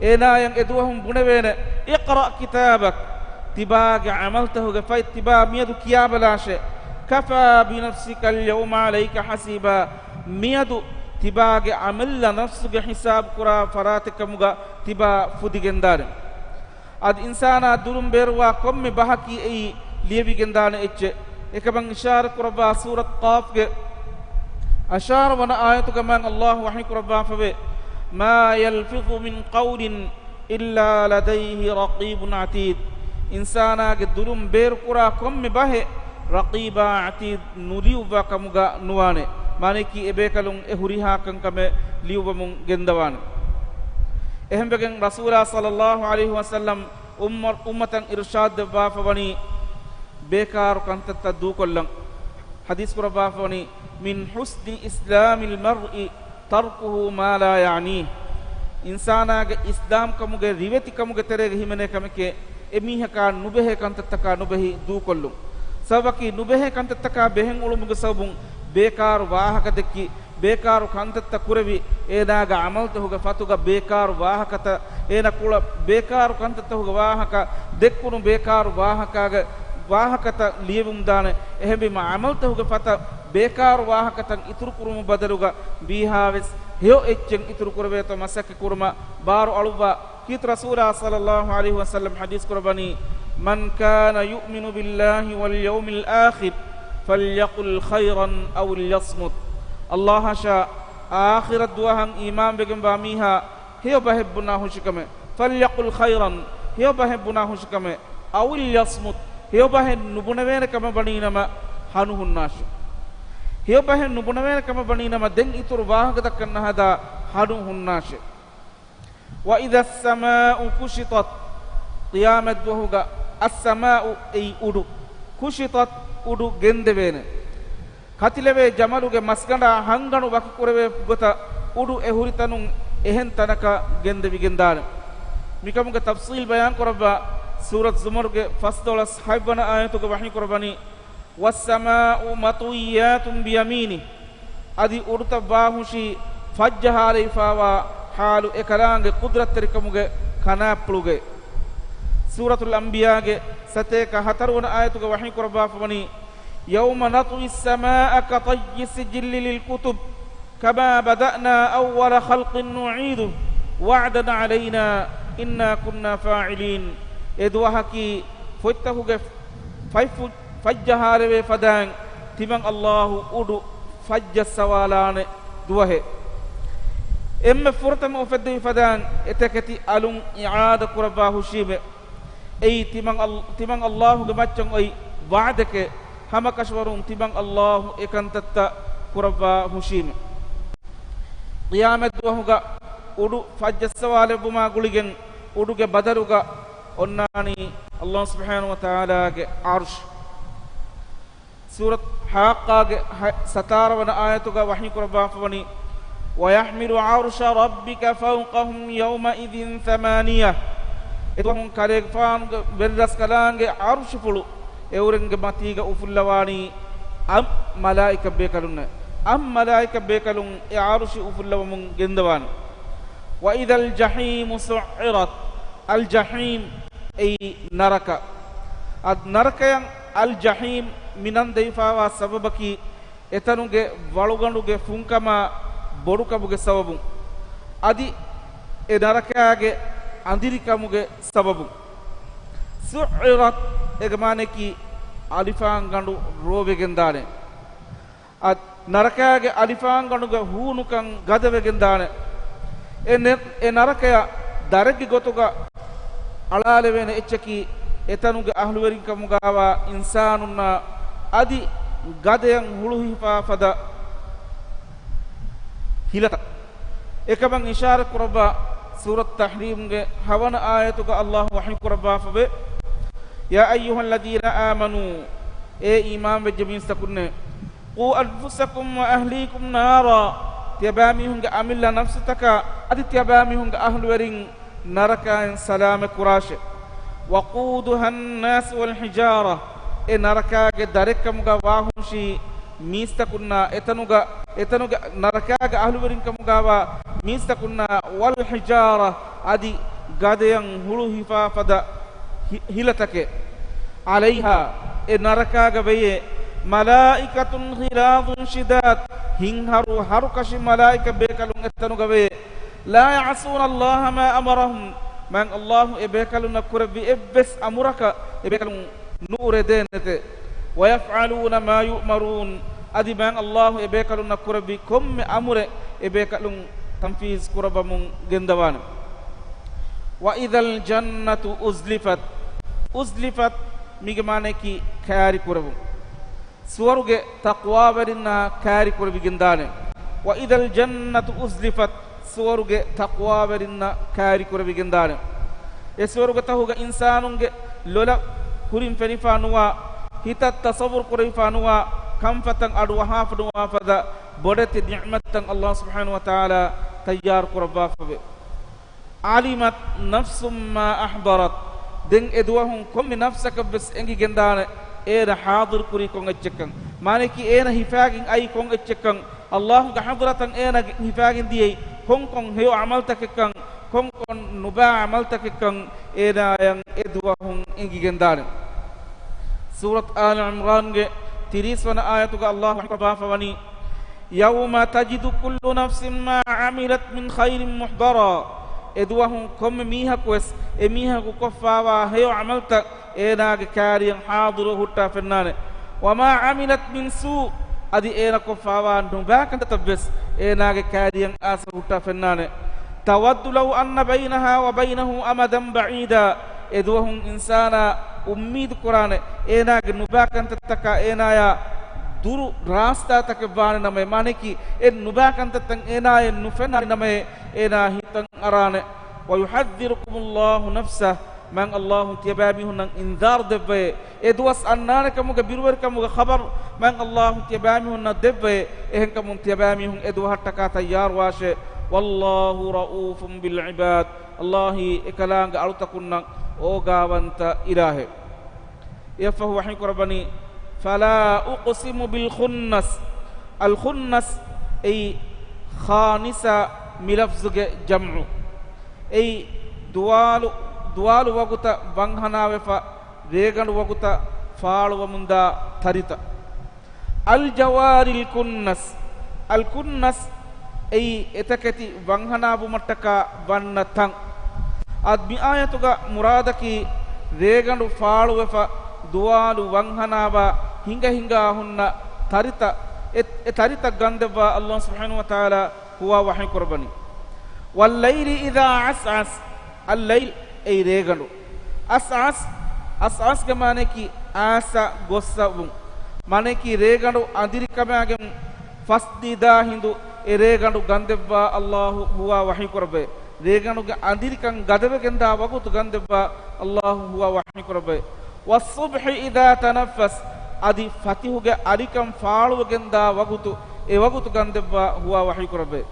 އޭނާޔަށް އެދުވަހުން ބުނެވޭނެ، اقرأ كتابك، ތިބާގެ ޢަމަލްތަހުގެ ފަތް ތިބާ މިއަދު ކިޔާބަލާށޭ. كفى بنفسك اليوم عليك حسيبا، މިއަދު ތިބާގެ ޢަމަލްއަށް ނަފްސުގެ ހިސާބު ކުރާ ފަރާތެއް ކަމުގަ ތިބާ ފުދިގެންދާނެ. އަދި އިންސާނާ ދުލުން ބޭރުވާ ކޮންމެ ބަހަކީ އެއީ ލިޔެވިގެންދާނެ އެއްޗެއް. އެކަމަށް އިޝާރަތް ކުރައްވާ ސޫރަތު ޤާފްގެ އަށާރަ ވަނަ އާޔަތުގަ މާތް ﷲ ވަޙީ ކުރައްވާފަވޭ، ما يلفظ من قول إلا لديه رقيب عتيد. އިންސާނާގެ ދުލުން ބޭރުކުރާ ކޮންމެ ބަހެއް ރަޤީބާ ޢަތީދު ނުލިޔުއްވާ ކަމުގަ ނުވާނެ. މާނަޔަކީ އެބޭކަލުން އެ ހުރިހާ ކަންކަމެއް ލިޔުއްވަމުން ގެންދަވާނެ. އެހެންވެގެން ރަސޫލާ ޞައްލައްލާހު ޢަލައިހި ވަސައްލަމް އުއްމަ-، އުއްމަތަށް އިރުޝާދު ދެއްވާފަވަނީ ބޭކާރު ކަންތައްތައް ދޫކޮށްލަން. ޙަދީޘް ކުރައްވާފަވަނީ، من حسن إسلام المرء تركه ما لا يعنيه. އިންސާނާގެ އިސްލާމްކަމުގެ ރިވެތިކަމުގެ ތެރޭގަ ހިމެނޭ ކަމެކޭ، އެމީހަކާ ނުބެހޭ ކަންތައްތަކާ ނުބެހި ދޫކޮށްލުން. ސަބަބަކީ ނުބެހޭ ކަންތައްތަކާ ބެހެން އުޅުމުގެ ސަބަބުން ބޭކާރު ވާހަކަ ދެއްކި، ބޭކާރު ކަންތައްތައް ކުރެވި، އޭނާގެ ޢަމަލްތަކުގެ ފަތުގަ ބޭކާރު ވާހަކަތައް، އޭނަ ކުޅަ ބޭކާރު ކަންތައްތަކުގެ ވާހަކަ ދެއްކުނު ބޭކާރު ވާހަކާގެ ވާހަކަތައް ލިޔެވުމުންދާނެ. އެހެންވީމަ ޢަމަލްތަކުގެ ފަތަށް ބޭކާރު ވާހަކަތައް އިތުރުކުރުމު ބަދަލުގަ ވީހާވެސް ހެޔޮ އެއްޗެއް އިތުރު ކުރެވޭތޯ މަސައްކަތް ކުރުމަށް ބާރު އަޅުއްވާ. ކީރިތި ރަސޫލާ ޞައްލައްލާހު ޢަލައިހި ވަސައްލަމް ޙަދީޘް ކުރައްވަނީ، من كان يؤمن بالله واليوم الآخر فليقل خيرا أو ليصمت. ﷲ އަށާ އާޚިރަތް ދުވަހަށް އީމާންވެގެންވާ މީހާ ހެޔޮ ބަހެއް ބުނާ ހުށިކަމެއް، فليقل خيرا، ހެޔޮ ބަހެއް ބުނާ ހުށިކަމެއް، أو ليصمت، ހެޔޮ ބަހެއް ނުބުނެވޭނެ ކަމަށް ވަނީ ނަމަ ހަނު ހުންނާށި. ހެޔޮ ބަހެއް ނުބުނެވޭނެ ކަމަށް ވަނީ ނަމަ ދެން އިތުރު ވާހަކަ ދައްކަން ނަހަދާ ހަނު ހުންނާށެ. وإذا السماء كشطت، ޤިޔާމަތްދުވަހުގަ السماء އެއީ އުޑު، كشطت އުޑު ގެންދެވޭނެ. ކަތިލެވޭ ޖަމަލުގެ މަސްގަނޑާ ހަންގަނޑު ވަކިކުރެވޭ ގޮތަށް އުޑު އެ ހުރި ތަނުން އެހެން ތަނަކަށް ގެންދެވިގެންދާނެ. މިކަމުގެ ތަފްޞީލް ބަޔާން ކުރައްވާ ސޫރަތު ޒުމަރުގެ ފަސްދޮޅަސް ހަތްވަނަ އާޔަތުގަ ވަޙީ ކުރައްވަނީ، والسماء مطويات بيمينه، އަދި އުޑުތައް ވާހުށީ ފައްޖަހާލައިފާވާ ޙާލު އެކަލާނގެ ޤުދްރަތްތެރިކަމުގެ ކަނާތްޕުޅުގައި. ސޫރަތުލް އަންބިޔާގެ ސަތޭކަ ހަތަރުވަނަ އާޔަތުގަ ވަޙީ ކުރައްވާފަވަނީ، يوم نطوي السماء كطي السجل للكتب كما بدأنا أول خلق نعيده وعدا علينا إنا كنا فاعلين. އެ ދުވަހަކީ ފޮތްތަކުގެ ފަތްފު-، ފަތްޖަހާލެވޭ ފަދައިން ތިމަން އައްލާހު އުޑު ފަތްޖައްސަވާލާނެ ދުވަހެއް. އެންމެ ފުރަތަމަ އުފެއްދެވި ފަދައިން އެތަކެތި އަލުން އިޢާދަ ކުރައްވާ ހުށީމެ. އެއީ ތިމަން އަލް-، ތިމަން އައްލާހުގެ މައްޗަށް އޮތް ވަޢުދެކޭ. ހަމަކަށަވަރުން ތިމަން އައްލާހު އެކަންތައްތައް ކުރައްވާ ހުށީމެ. ޤިޔާމަތްދުވަހުގަ އުޑު ފަތްޖައްސަވާލެއްވުމާ ގުޅިގެން އުޑުގެ ބަދަލުގަ އޮންނާނީ އައްލާހު ސުބްޙާނަހު ވަތަޢާލާގެ ޢަރުޝް. ސޫރަތު ޙާއްޤާގެ ހަ-، ސަތާރަ ވަނަ އާޔަތުގަ ވަޙީ ކުރައްވާފަވަނީ، وَيَحْمِلُ عَرْشَ رَبِّكَ فَوْقَهُمْ يَوْمَئِذٍ ثَمَانِيَةٌ. އެދުވަހުން ކަލޭގެފާނުގެ ވެރިރަސްކަލާނގެ ޢަރުޝުފުޅު އެއުރެންގެ މަތީގަ އުފުއްލަވާނީ އަށް މަލާއިކަ ބޭކަލުންނެއް. އަށް މަލާއިކަ ބޭކަލުން އެ ޢަރުޝި އުފުއްލަވަމުން ގެންދަވާނެ. وَإِذَا الْجَحِيمُ سُعِّرَتْ. އަލް ޖަޙީމް އެއީ ނަރަކަ. އަދި ނަރަކަޔަށް އަލް ޖަޙީމް މި ނަން ދެވިފާވާ ސަބަބަކީ، އެތަނުގެ ވަޅުގަނޑުގެ ފުންކަމާ ބޮޑުކަމުގެ ސަބަބުން، އަދި އެ ނަރަކައިގެ އަނދިރިކަމުގެ ސަބަބުން. ސުޢިރަތް އޭގެ މާނަޔަކީ އަލިފާންގަނޑު ރޯވެގެންދާނެ. އަދި ނަރަކައިގެ އަލިފާންގަނޑުގެ ހޫނުކަން ގަދަވެގެންދާނެ. އެ ނެ-، އެ ނަރަކަޔަށް ދަރެއްގެ ގޮތުގަ އަޅާލެވޭނެ އެއްޗަކީ، އެތަނުގެ އަހްލުވެރިންކަމުގާވާ އިންސާނުންނާ އަދި ގަދަޔަށް ހުޅުހިފާ ފަދަ ހިލަތައް. އެކަމަށް އިޝާރަތް ކުރައްވާ ސޫރަތު ތަޙްރީމްގެ ހަވަނަ އާޔަތުގަ އައްލާހު ވަޙީ ކުރައްވާފަވޭ، يَا أَيُّهَا الَّذِينَ آمَنُوا، އޭ އީމާންވެއްޖެ މީސްތަކުންނޭ، قُوا أَنْفُسَكُمْ وَأَهْلِيكُمْ نَارًا، ތިޔަބައިމީހުންގެ އަމިއްލަ ނަފްސުތަކާ އަދި ތިޔަބައިމީހުންގެ އަހްލުވެރިން ނަރަކައިން ސަލާމަތް ކުރާށޭ. وَقُودُهَا النَّاسُ وَالْحِجَارَةُ، އެ ނަރަކައިގެ ދަރެއްކަމުގަ ވާހުށީ މީސްތަކުންނާ އެތަނުގަ، އެތަނުގެ ނަރަކައިގެ އަހްލުވެރިންކަމުގަވާ މީސްތަކުންނާ، وَالْحِجَارَةُ، އަދި ގަދަޔަށް ހުޅުހިފާ ފަދަ ހި-، ހިލަތަކެއް. عَلَيْهَا، އެ ނަރަކައިގަ ވެޔޭ، مَلَائِكَةٌ غِلَاظٌ شِدَادٌ، ހިތްހަރު ހަރުކަށި މަލާއިކަ ބޭކަލުން އެތަނުގަ ވެޔޭ. لَا يَعْصُونَ اللَّهَ مَا أَمَرَهُمْ، މާތް އައްލާހު އެ ބޭކަލުންނަށް ކުރެއްވި އެއްވެސް އަމުރަކަށް އެ ބޭކަލުން ނުއުރެދޭނެތެ. وَيَفْعَلُونَ مَا يُؤْمَرُونَ، އަދި މާތް އައްލާހު އެ ބޭކަލުންނަށް ކުރެއްވި ކޮންމެ އަމުރެއް އެ ބޭކަލުން ތަންފީޒު ކުރައްވަމުން ގެންދަވާނެ. وَإِذَا الْجَنَّةُ أُزْلِفَتْ، أُزْلِفَتْ މީގެ މާނަޔަކީ ކައިރި ކުރެވުން. ސުވަރުގެ ތަޤްވާވެރިންނާ ކައިރި ކުރެވިގެންދާނެ. وَإِذَا الْجَنَّةُ أُزْلِفَتْ، ސުވަރުގެ ތަޤްވާވެރިންނަށް ކައިރި ކުރެވިގެންދާނެ. އެ ސުވަރުގެތަހުގަ އިންސާނުންގެ ލޮލަށް ކުރިން ފެނިފާ ނުވާ، ހިތަށް ތަޞައްވުރު ކުރެވިފާ ނުވާ، ކަންފަތަށް އަޑުއަހާފަ ނުވާ ފަދަ ބޮޑެތި ނިޢުމަތްތައް އައްލާހު ސުބްޙާނަހު ވަތަޢާލާ ތައްޔާރު ކުރައްވާފަވޭ. عَلِمَتْ نَفْسٌ مَا أَحْضَرَتْ. ދެން އެ ދުވަހުން ކޮންމެ ނަފްސަކަށްވެސް އެނގިގެންދާނެ އޭނަ ޙާޟިރު ކުރީ ކޮން އެއްޗެއްކަން. މާނަޔަކީ އޭނަ ހިފާގެން އައީ ކޮން އެއްޗެއްކަން، އައްލާހުގެ ޙަޟްރަތަށް އޭނަ ހިފާގެން ދިޔައީ ކޮންކޮން ހެޔޮ ޢަމަލުތަކެއްކަން، ކޮންކޮން ނުބާ ޢަމަލުތަކެއްކަން އޭނާޔަށް އެ ދުވަހުން އެނގިގެންދާނެ. ސޫރަތު އާލު ޢިމްރާންގެ ތިރީސް ވަނަ އާޔަތުގަ އައްލާހު ވަޙީ ކުރައްވާފަވަނީ، يَوْمَ تَجِدُ كُلُّ نَفْسٍ مَا عَمِلَتْ مِنْ خَيْرٍ مُحْضَرًا. އެ ދުވަހުން ކޮންމެ މީހަކުވެސް އެ މީހަކު ކޮށްފާވާ ހެޔޮ ޢަމަލުތައް އޭނާގެ ކައިރިއަށް ޙާޟިރު ހުއްޓާ ފެންނާނެ. وَمَا عَمِلَتْ مِنْ سُوءٍ، އަދި އޭނަ ކޮށްފާވާ ނުބާ ކަންތައްތައްވެސް އޭނާގެ ކައިރިއަށް އައިސް ހުއްޓާ ފެންނާނެ. تَوَدُّ لَوْ أَنَّ بَيْنَهَا وَبَيْنَهُ أَمَدًا بَعِيدًا. އެ ދުވަހުން އިންސާނާ އުއްމީދު ކުރާނެ، އޭނާގެ ނުބާ ކަންތައްތަކާ އޭނާޔާ ދުރު ރާސްތާތަކެއް ވާނެ ނަމަ، މާނަޔަކީ އެ ނުބާ ކަންތައްތައް އޭނާޔަށް ނުފެންނާނެ ނަމަ، އޭނާ ހިތަށް އަރާނެ. وَيُحَذِّرُكُمُ اللَّهُ نَفْسَهُ. މާތް އައްލާހު ތިޔަބައިމީހުންނަށް އިންޒާރު ދެއްވައޭ. އެ ދުވަސް އަންނާނެ ކަމުގެ ބިރުވެރިކަމުގެ ޚަބަރު މާތް އައްލާހު ތިޔަބައިމީހުންނަށް ދެއްވައޭ. އެހެންކަމުން ތިޔަބައިމީހުން އެ ދުވަހަށްޓަކާ ތައްޔާރުވާށޭ. وَاللَّهُ رَءُوفٌ بِالْعِبَادِ. އައްލާހީ އެކަލާނގެ އަޅުތަކުންނަށް އޯގާވަންތަ އިލާހެއް. އެއަށްފަހު ވަޙީ ކުރައްވަނީ، فَلَا أُقْسِمُ بِالْخُنَّسِ. އަލްޚުންނަސް އެއީ ޚާނިސާ މި ލަފްޒުގެ ޖަމްޢު. އެއީ ދުވާލު، ދުވާލު ވަގުތަށް ވަންހަނާވެފަ، ރޭގަނޑު ވަގުތަށް ފާޅުވަމުންދާ ތަރިތައް. الْجَوَارِ الْكُنَّسِ. އަލްކުންނަސް އެއީ އެތަކެތި ވަންހަނާވުމަށްޓަކާ ވަންނަ ތަން. އަދި މި އާޔަތުގަ މުރާދަކީ ރޭގަނޑު ފާޅުވެފަ، ދުވާލު ވަންހަނާވާ ހިނގަ ހިނގާ ހުންނަ ތަރިތައް، އެ، އެ ތަރިތައް ގަންދެއްވާ ﷲ ސުބްޙާނަހޫ ވަތަޢާލާ ހުވާ ވަޙީ ކުރައްވަނީ. وَاللَّيْلِ إِذَا عَسْعَسَ. އައްލައިލް އެއީ ރޭގަނޑު. އަސްޢަސް، އަސްޢަސްގެ މާނައަކީ އާސަ ގޮއްސަ ވުން. މާނައަކީ ރޭގަނޑު އަނދިރިކަމާގެން ފަސްދީދާ ހިނދު އެ ރޭގަނޑު ގަންދެއްވާ ﷲ ހުވާ ވަޙީ ކުރައްވައޭ. ރޭގަނޑުގެ އަނދިރިކަން ގަދަވެގެންދާ ވަގުތު ގަންދެއްވާ ﷲ ހުވާ ވަޙީ ކުރައްވައޭ. وَالصُّبْحِ إِذَا تَنَفَّسَ. އަދި ފަތިހުގެ އަލިކަން ފާޅުވެގެންދާ ވަގުތު، އެ ވަގުތު ގަންދެއްވާ ހުވާ ވަޙީ ކުރައްވައޭ.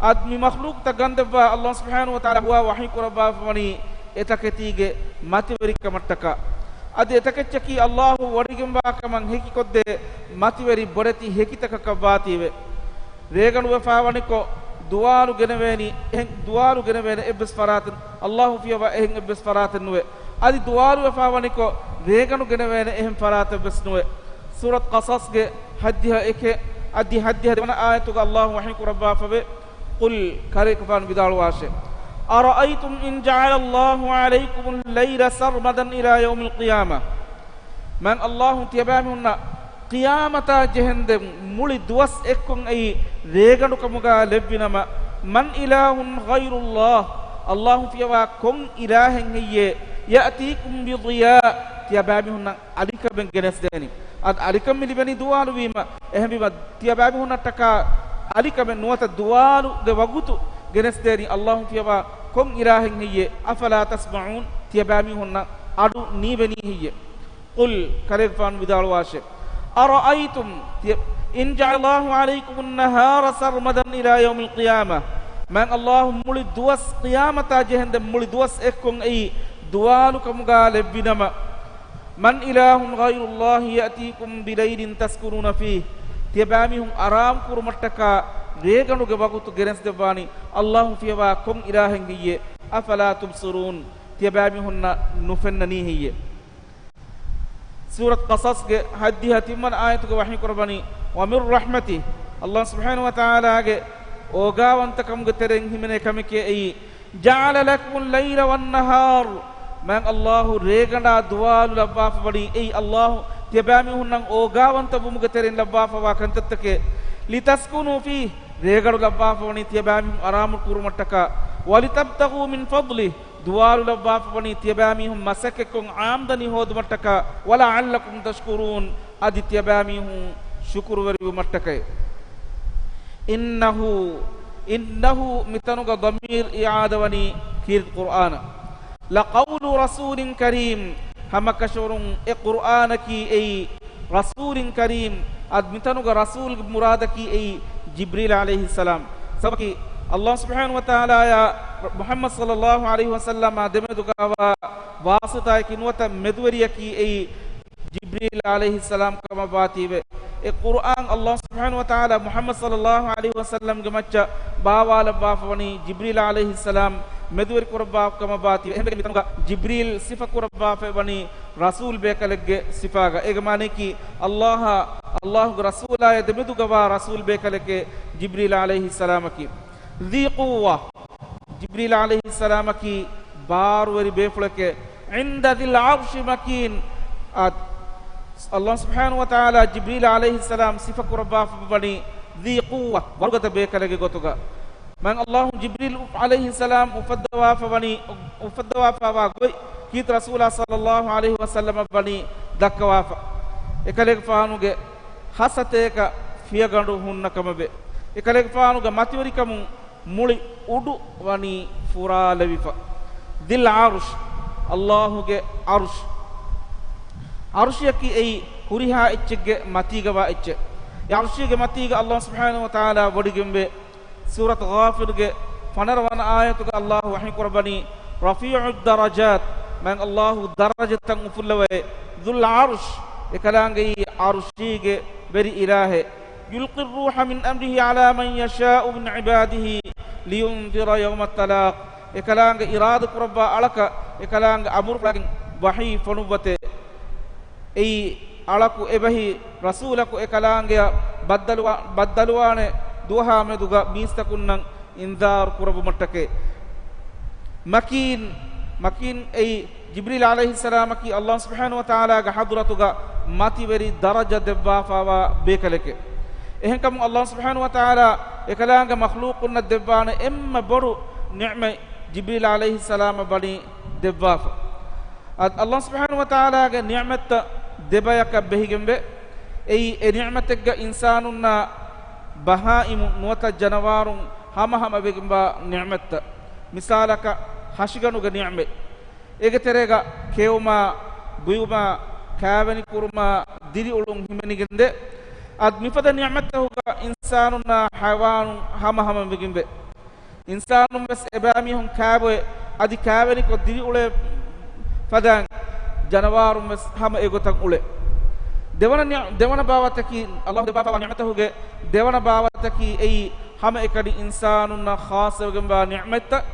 އަދި މި މަޚްލޫޤުތައް ގަންދެއްވާ ﷲ ސުބްޙާނަހޫ ވަތަޢާލާ ހުވާ ވަޙީ ކުރައްވާފަވަނީ އެތަކެތީގެ މަތިވެރިކަމަށްޓަކާ. އަދި އެތަކެއްޗަކީ ﷲ ވޮޑިގެންވާ ކަމަށް ހެކިކޮށްދޭ މަތިވެރި ބޮޑެތި ހެކިތަކަކަށް ވާތީވެ. ރޭގަނޑު ވެފާވަނިކޮށް، ދުވާލު ގެނެވޭނީ އެހެން، ދުވާލު ގެނެވޭނެ އެއްވެސް ފަރާތެއް، ﷲ ފިޔަވާ އެހެން އެއްވެސް ފަރާތެއް ނުވޭ. އަދި ދުވާލު ވެފާވަނިކޮށް، ރޭގަނޑު ގެނެވޭނެ އެހެން ފަރާތެއްވެސް ނުވޭ. ސޫރަތު ޤަޞަޞްގެ ހަތްދިހަ އެކެއް އަދި ހަތްދިހަ ދެވަނަ އާޔަތުގަ ﷲ ވަޙީ ކުރައްވާފަވޭ. قُلْ، ކަލޭގެފާނު ވިދާޅުވާށޭ، أَرَأَيْتُمْ إِنْ جَعَلَ اللَّهُ عَلَيْكُمُ اللَّيْلَ سَرْمَدًا إِلَى يَوْمِ الْقِيَامَةِ. މާތް ﷲ ތިޔަބައިމީހުންނަށް ޤިޔާމަތާ ޖެހެންދެން މުޅި ދުވަސް އެއްކޮށް އެއީ ރޭގަނޑުކަމުގަ ލެއްވިނަމަ، مَنْ إِلَهٌ غَيْرُ اللَّهِ، ﷲ ފިޔަވާ ކޮން އިލާހެއް ހެއްޔޭ، يَأْتِيكُمْ بِضِيَاءٍ، ތިޔަބައިމީހުންނަށް އަލިކަމެއް ގެނެސްދޭނީ. އަދި އަލިކަން މި ލިބެނީ ދުވާލުވީމަ، އެހެންވީމަ ތިޔަބައިމީހުންނަށްޓަކާ އަލިކަމެއް ނުވަތަ ދުވާލުގެ ވަގުތު ގެނެސްދޭނީ ﷲ ފިޔަވާ ކޮން އިލާހެއް ހެއްޔޭ؟ أَفَلَا تَسْمَعُونَ، ތިޔަބައިމީހުންނަށް އަޑު ނީވެނީ ހެއްޔޭ؟ قُلْ، ކަލޭގެފާނު ވިދާޅުވާށޭ، أَرَأَيْتُمْ، ތިޔަ، إِنْ جَعَلَ اللَّهُ عَلَيْكُمُ النَّهَارَ سَرْمَدًا إِلَى يَوْمِ الْقِيَامَةِ، މާތް ﷲ މުޅި ދުވަސް ޤިޔާމަތާ ޖެހެންދެން މުޅި ދުވަސް އެއްކޮށް އެއީ ދުވާލުކަމުގަ ލެއްވިނަމަ، مَنْ إِلَهٌ غَيْرُ اللَّهِ يَأْتِيكُمْ بِلَيْلٍ تَسْكُنُونَ فِيهِ، ތިޔަބައިމީހުން އަރާމު ކުރުމަށްޓަކާ ރޭގަނޑުގެ ވަގުތު ގެނެސްދެއްވާނީ ﷲ ފިޔަވާ ކޮން އިލާހެއް ހެއްޔޭ؟ أَفَلَا تُبْصِرُونَ، ތިޔަބައިމީހުންނަށް ނުފެންނަނީ ހެއްޔޭ؟ ސޫރަތު ޤަޞަޞްގެ ހަތްދިހަ ތިންވަނަ އާޔަތުގަ ވަޙީ ކުރައްވަނީ، وَمِنْ رَحْمَتِهِ، ﷲ ސުބްޙާނަހޫ ވަތަޢާލާގެ އޯގާވަންތަކަމުގެ ތެރެއިން ހިމެނޭ ކަމެކޭ އެއީ، جَعَلَ لَكُمُ اللَّيْلَ وَالنَّهَارَ، މާތް ﷲ ރޭގަނޑާ ދުވާލު ލައްވާފަވަނީ، އެއީ ﷲ ތިޔަބައިމީހުންނަށް އޯގާވަންތަވުމުގެ ތެރެއިން ލައްވާފަވާ ކަންތައްތަކެއް، لِتَسْكُنُوا فِيهِ، ރޭގަނޑު ލައްވާފަވަނީ ތިޔަބައިމީހުން އަރާމު ކުރުމަށްޓަކާ، وَلِتَبْتَغُوا مِنْ فَضْلِهِ، ދުވާލު ލައްވާފަވަނީ ތިޔަބައިމީހުން މަސައްކަތްކޮށް އާމްދަނީ ހޯދުމަށްޓަކާ، وَلَعَلَّكُمْ تَشْكُرُونَ، އަދި ތިޔަބައިމީހުން ޝުކުރުވެރިވުމަށްޓަކައި. إِنَّهُ، إِنَّهُ މިތަނުގަ ޟަމީރު އިޢާދަވަނީ ކީރިތި ޤުރްއާނަށް. لَقَوْلُ رَسُولٍ كَرِيمٍ، ހަމަކަށަވަރުން އެ ޤުރްއާނަކީ އެއީ ރަސޫލިން ކަރީމް، އަދި މިތަނުގަ ރަސޫލްގެ މުރާދަކީ އެއީ ޖިބްރީލް ޢަލައިހިއްސަލާމް. ސަބަބަކީ ﷲ ސުބްޙާނަހޫ ވަތަޢާލާއާ މުޙައްމަދު ޞައްލައްލާހު ޢަލައިހި ވަސައްލަމާ ދެމެދުގަވާ ވާސިޠާއަކީ ނުވަތަ މެދުވެރިޔަކީ އެއީ ޖިބްރީލް ޢަލައިހިއްސަލާމް ކަމަށްވާތީވެ، އެ ޤުރްއާން ﷲ ސުބްޙާނަހޫ ވަތަޢާލާ މުޙައްމަދު ޞައްލައްލާހު ޢަލައިހި ވަސައްލަމްގެ މައްޗަށް ބާވާލައްވާފަވަނީ ޖިބްރީލް ޢަލައިހިއްސަލާމް މެދުވެރިކުރައްވާ ކަމަށްވާތީވެ. އެހެންވެގެން މިތަނުގަ ޖިބްރީލް ސިފަކުރައްވާފައިވަނީ ރަސޫލް ބޭކަލެއްގެ ސިފާގަ. އޭގެ މާނައަކީ ﷲ، ﷲގެ ރަސޫލާއާ ދެމެދުގަވާ ރަސޫލް ބޭކަލެކޭ ޖިބްރީލް ޢަލައިހިއްސަލާމަކީ. ذِي قُوَّةٍ، ޖިބްރީލް ޢަލައިހިއްސަލާމަކީ ބާރުވެރި ބޭފުޅެކޭ. عِندَ ذِي الْعَرْشِ مَكِينٍ، އާ، ﷲ ސުބްޙާނަހޫ ވަތަޢާލާ ޖިބްރީލް ޢަލައިހިއްސަލާމް ސިފަކުރައްވާފަވަނީ ذِي قُوَّةٍ، ވަރުގަދަ ބޭކަލެއްގެ ގޮތުގަ. މާތް ﷲ ޖިބްރީލް ޢަލައިހިއްސަލާމް އުފައްދަވާފަވަނީ، އުފައްދަވާފަވާ ގޮތް ކީރިތި ރަސޫލާ ޞައްލައްލާހު ޢަލައިހި ވަސައްލަމަށް ވަނީ ދައްކަވާފަ. އެކަލޭގެފާނުގެ ހަސަތޭކަ ފިޔަގަނޑު ހުންނަ ކަމަށްވެ. އެކަލޭގެފާނުގެ މަތިވެރިކަމުން މުޅި އުޑު ވަނީ ފުރާލެވިފަ. ޛިލް ޢަރްޝް، ﷲގެ ޢަރްޝް. ޢަރްޝިއަކީ އެއީ ހުރިހާ އެއްޗެއްގެ މަތީގަވާ އެއްޗެއް. ޢަރްޝީގެ މަތީގަ ﷲ ސުބްޙާނަހޫ ވަތަޢާލާ ވޮޑިގެންވޭ. ސޫރަތު ޣާފިރުގެ ފަނަރަ ވަނަ އާޔަތުގަ ﷲ ވަޙީ ކުރައްވަނީ، رَفِيعُ الدَّرَجَاتِ، މާތް ﷲ ދަރަޖަތައް އުފުއްލަވައޭ. ޛުލް ޢަރްޝް، އެކަލާނގެއީ ޢަރްޝީގެ ވެރި އިލާހެއް. يُلْقِي الرُّوحَ مِنْ أَمْرِهِ عَلَى مَنْ يَشَاءُ مِنْ عِبَادِهِ لِيُنْذِرَ يَوْمَ التَّلَاقِ. އެކަލާނގެ އިރާދަ ކުރައްވާ އަޅަކަށް އެކަލާނގެ އަމުރުފުޅާގެން ވަޙީ ފޮނުއްވަތޭ. އެއީ އަޅަކު އެބަހީ ރަސޫލަކު އެކަލާނގެއަށް ބައްދަލުވާ، ބައްދަލުވާނެ ދުވަހާ މެދުގަ މީސްތަކުންނަށް އިންޒާރު ކުރައްވުމަށްޓަކައި. މަކީން، މަކީން އެއީ ޖިބްރީލް ޢަލައިހިއްސަލާމަކީ ﷲ ސުބްޙާނަހޫ ވަތަޢާލާގެ ޙަޟްރަތުގަ މަތިވެރި ދަރަޖަ ދެއްވާފައިވާ ބޭކަލެކެ. އެހެންކަމުން ﷲ ސުބްޙާނަހޫ ވަތަޢާލާ އެކަލާނގެ މަޚްލޫޤުންނަށް ދެއްވާނެ އެންމެ ބޮޑު ނިޢުމަތް ޖިބްރީލް ޢަލައިހިއްސަލާމަށް ވަނީ ދެއްވާފަ. އަދި ﷲ ސުބްޙާނަހޫ ވަތަޢާލާގެ ނިޢުމަތްތައް ދެބަޔަކަށް ބެހިގެންވޭ. އެއީ އެ ނިޢުމަތެއްގަ އިންސާނުންނާ ބަހާއިމު ނުވަތަ ޖަނަވާރުން ހަމަހަމަ ވެގެންވާ ނިޢުމަތްތައް. މިސާލަކަށް ހަށިގަނޑުގެ ނިޢުމަތް. އޭގެ ތެރޭގަ ކެއުމާ، ބުއިމާ، ކާވެނިކުރުމާ، ދިރިއުޅުން ހިމެނިގެންދޭ. އަދި މިފަދަ ނިޢުމަތްތަކުގަ އިންސާނުންނާ ޙަޔަވާނުން ހަމަހަމަ ވެގެންވޭ. އިންސާނުން ވެސް އެބައިމީހުން ކާބޮއެ އަދި ކާވެނިކޮށް ދިރިއުޅޭ ފަދައިން ޖަނަވާރުން ވެސް ހަމަ އެގޮތަށް އުޅޭ. ދެވަނަ ނި-، ދެވަނަ ބާވަތަކީ، ﷲ ދެއްވާފައިވާ ނިޢުމަތްތަކުގެ ދެވަނަ ބާވަތަކީ އެއީ ހަމައެކަނި އިންސާނުންނަށް ޚާއްޞަވެގެންވާ ނިޢުމަތްތައް.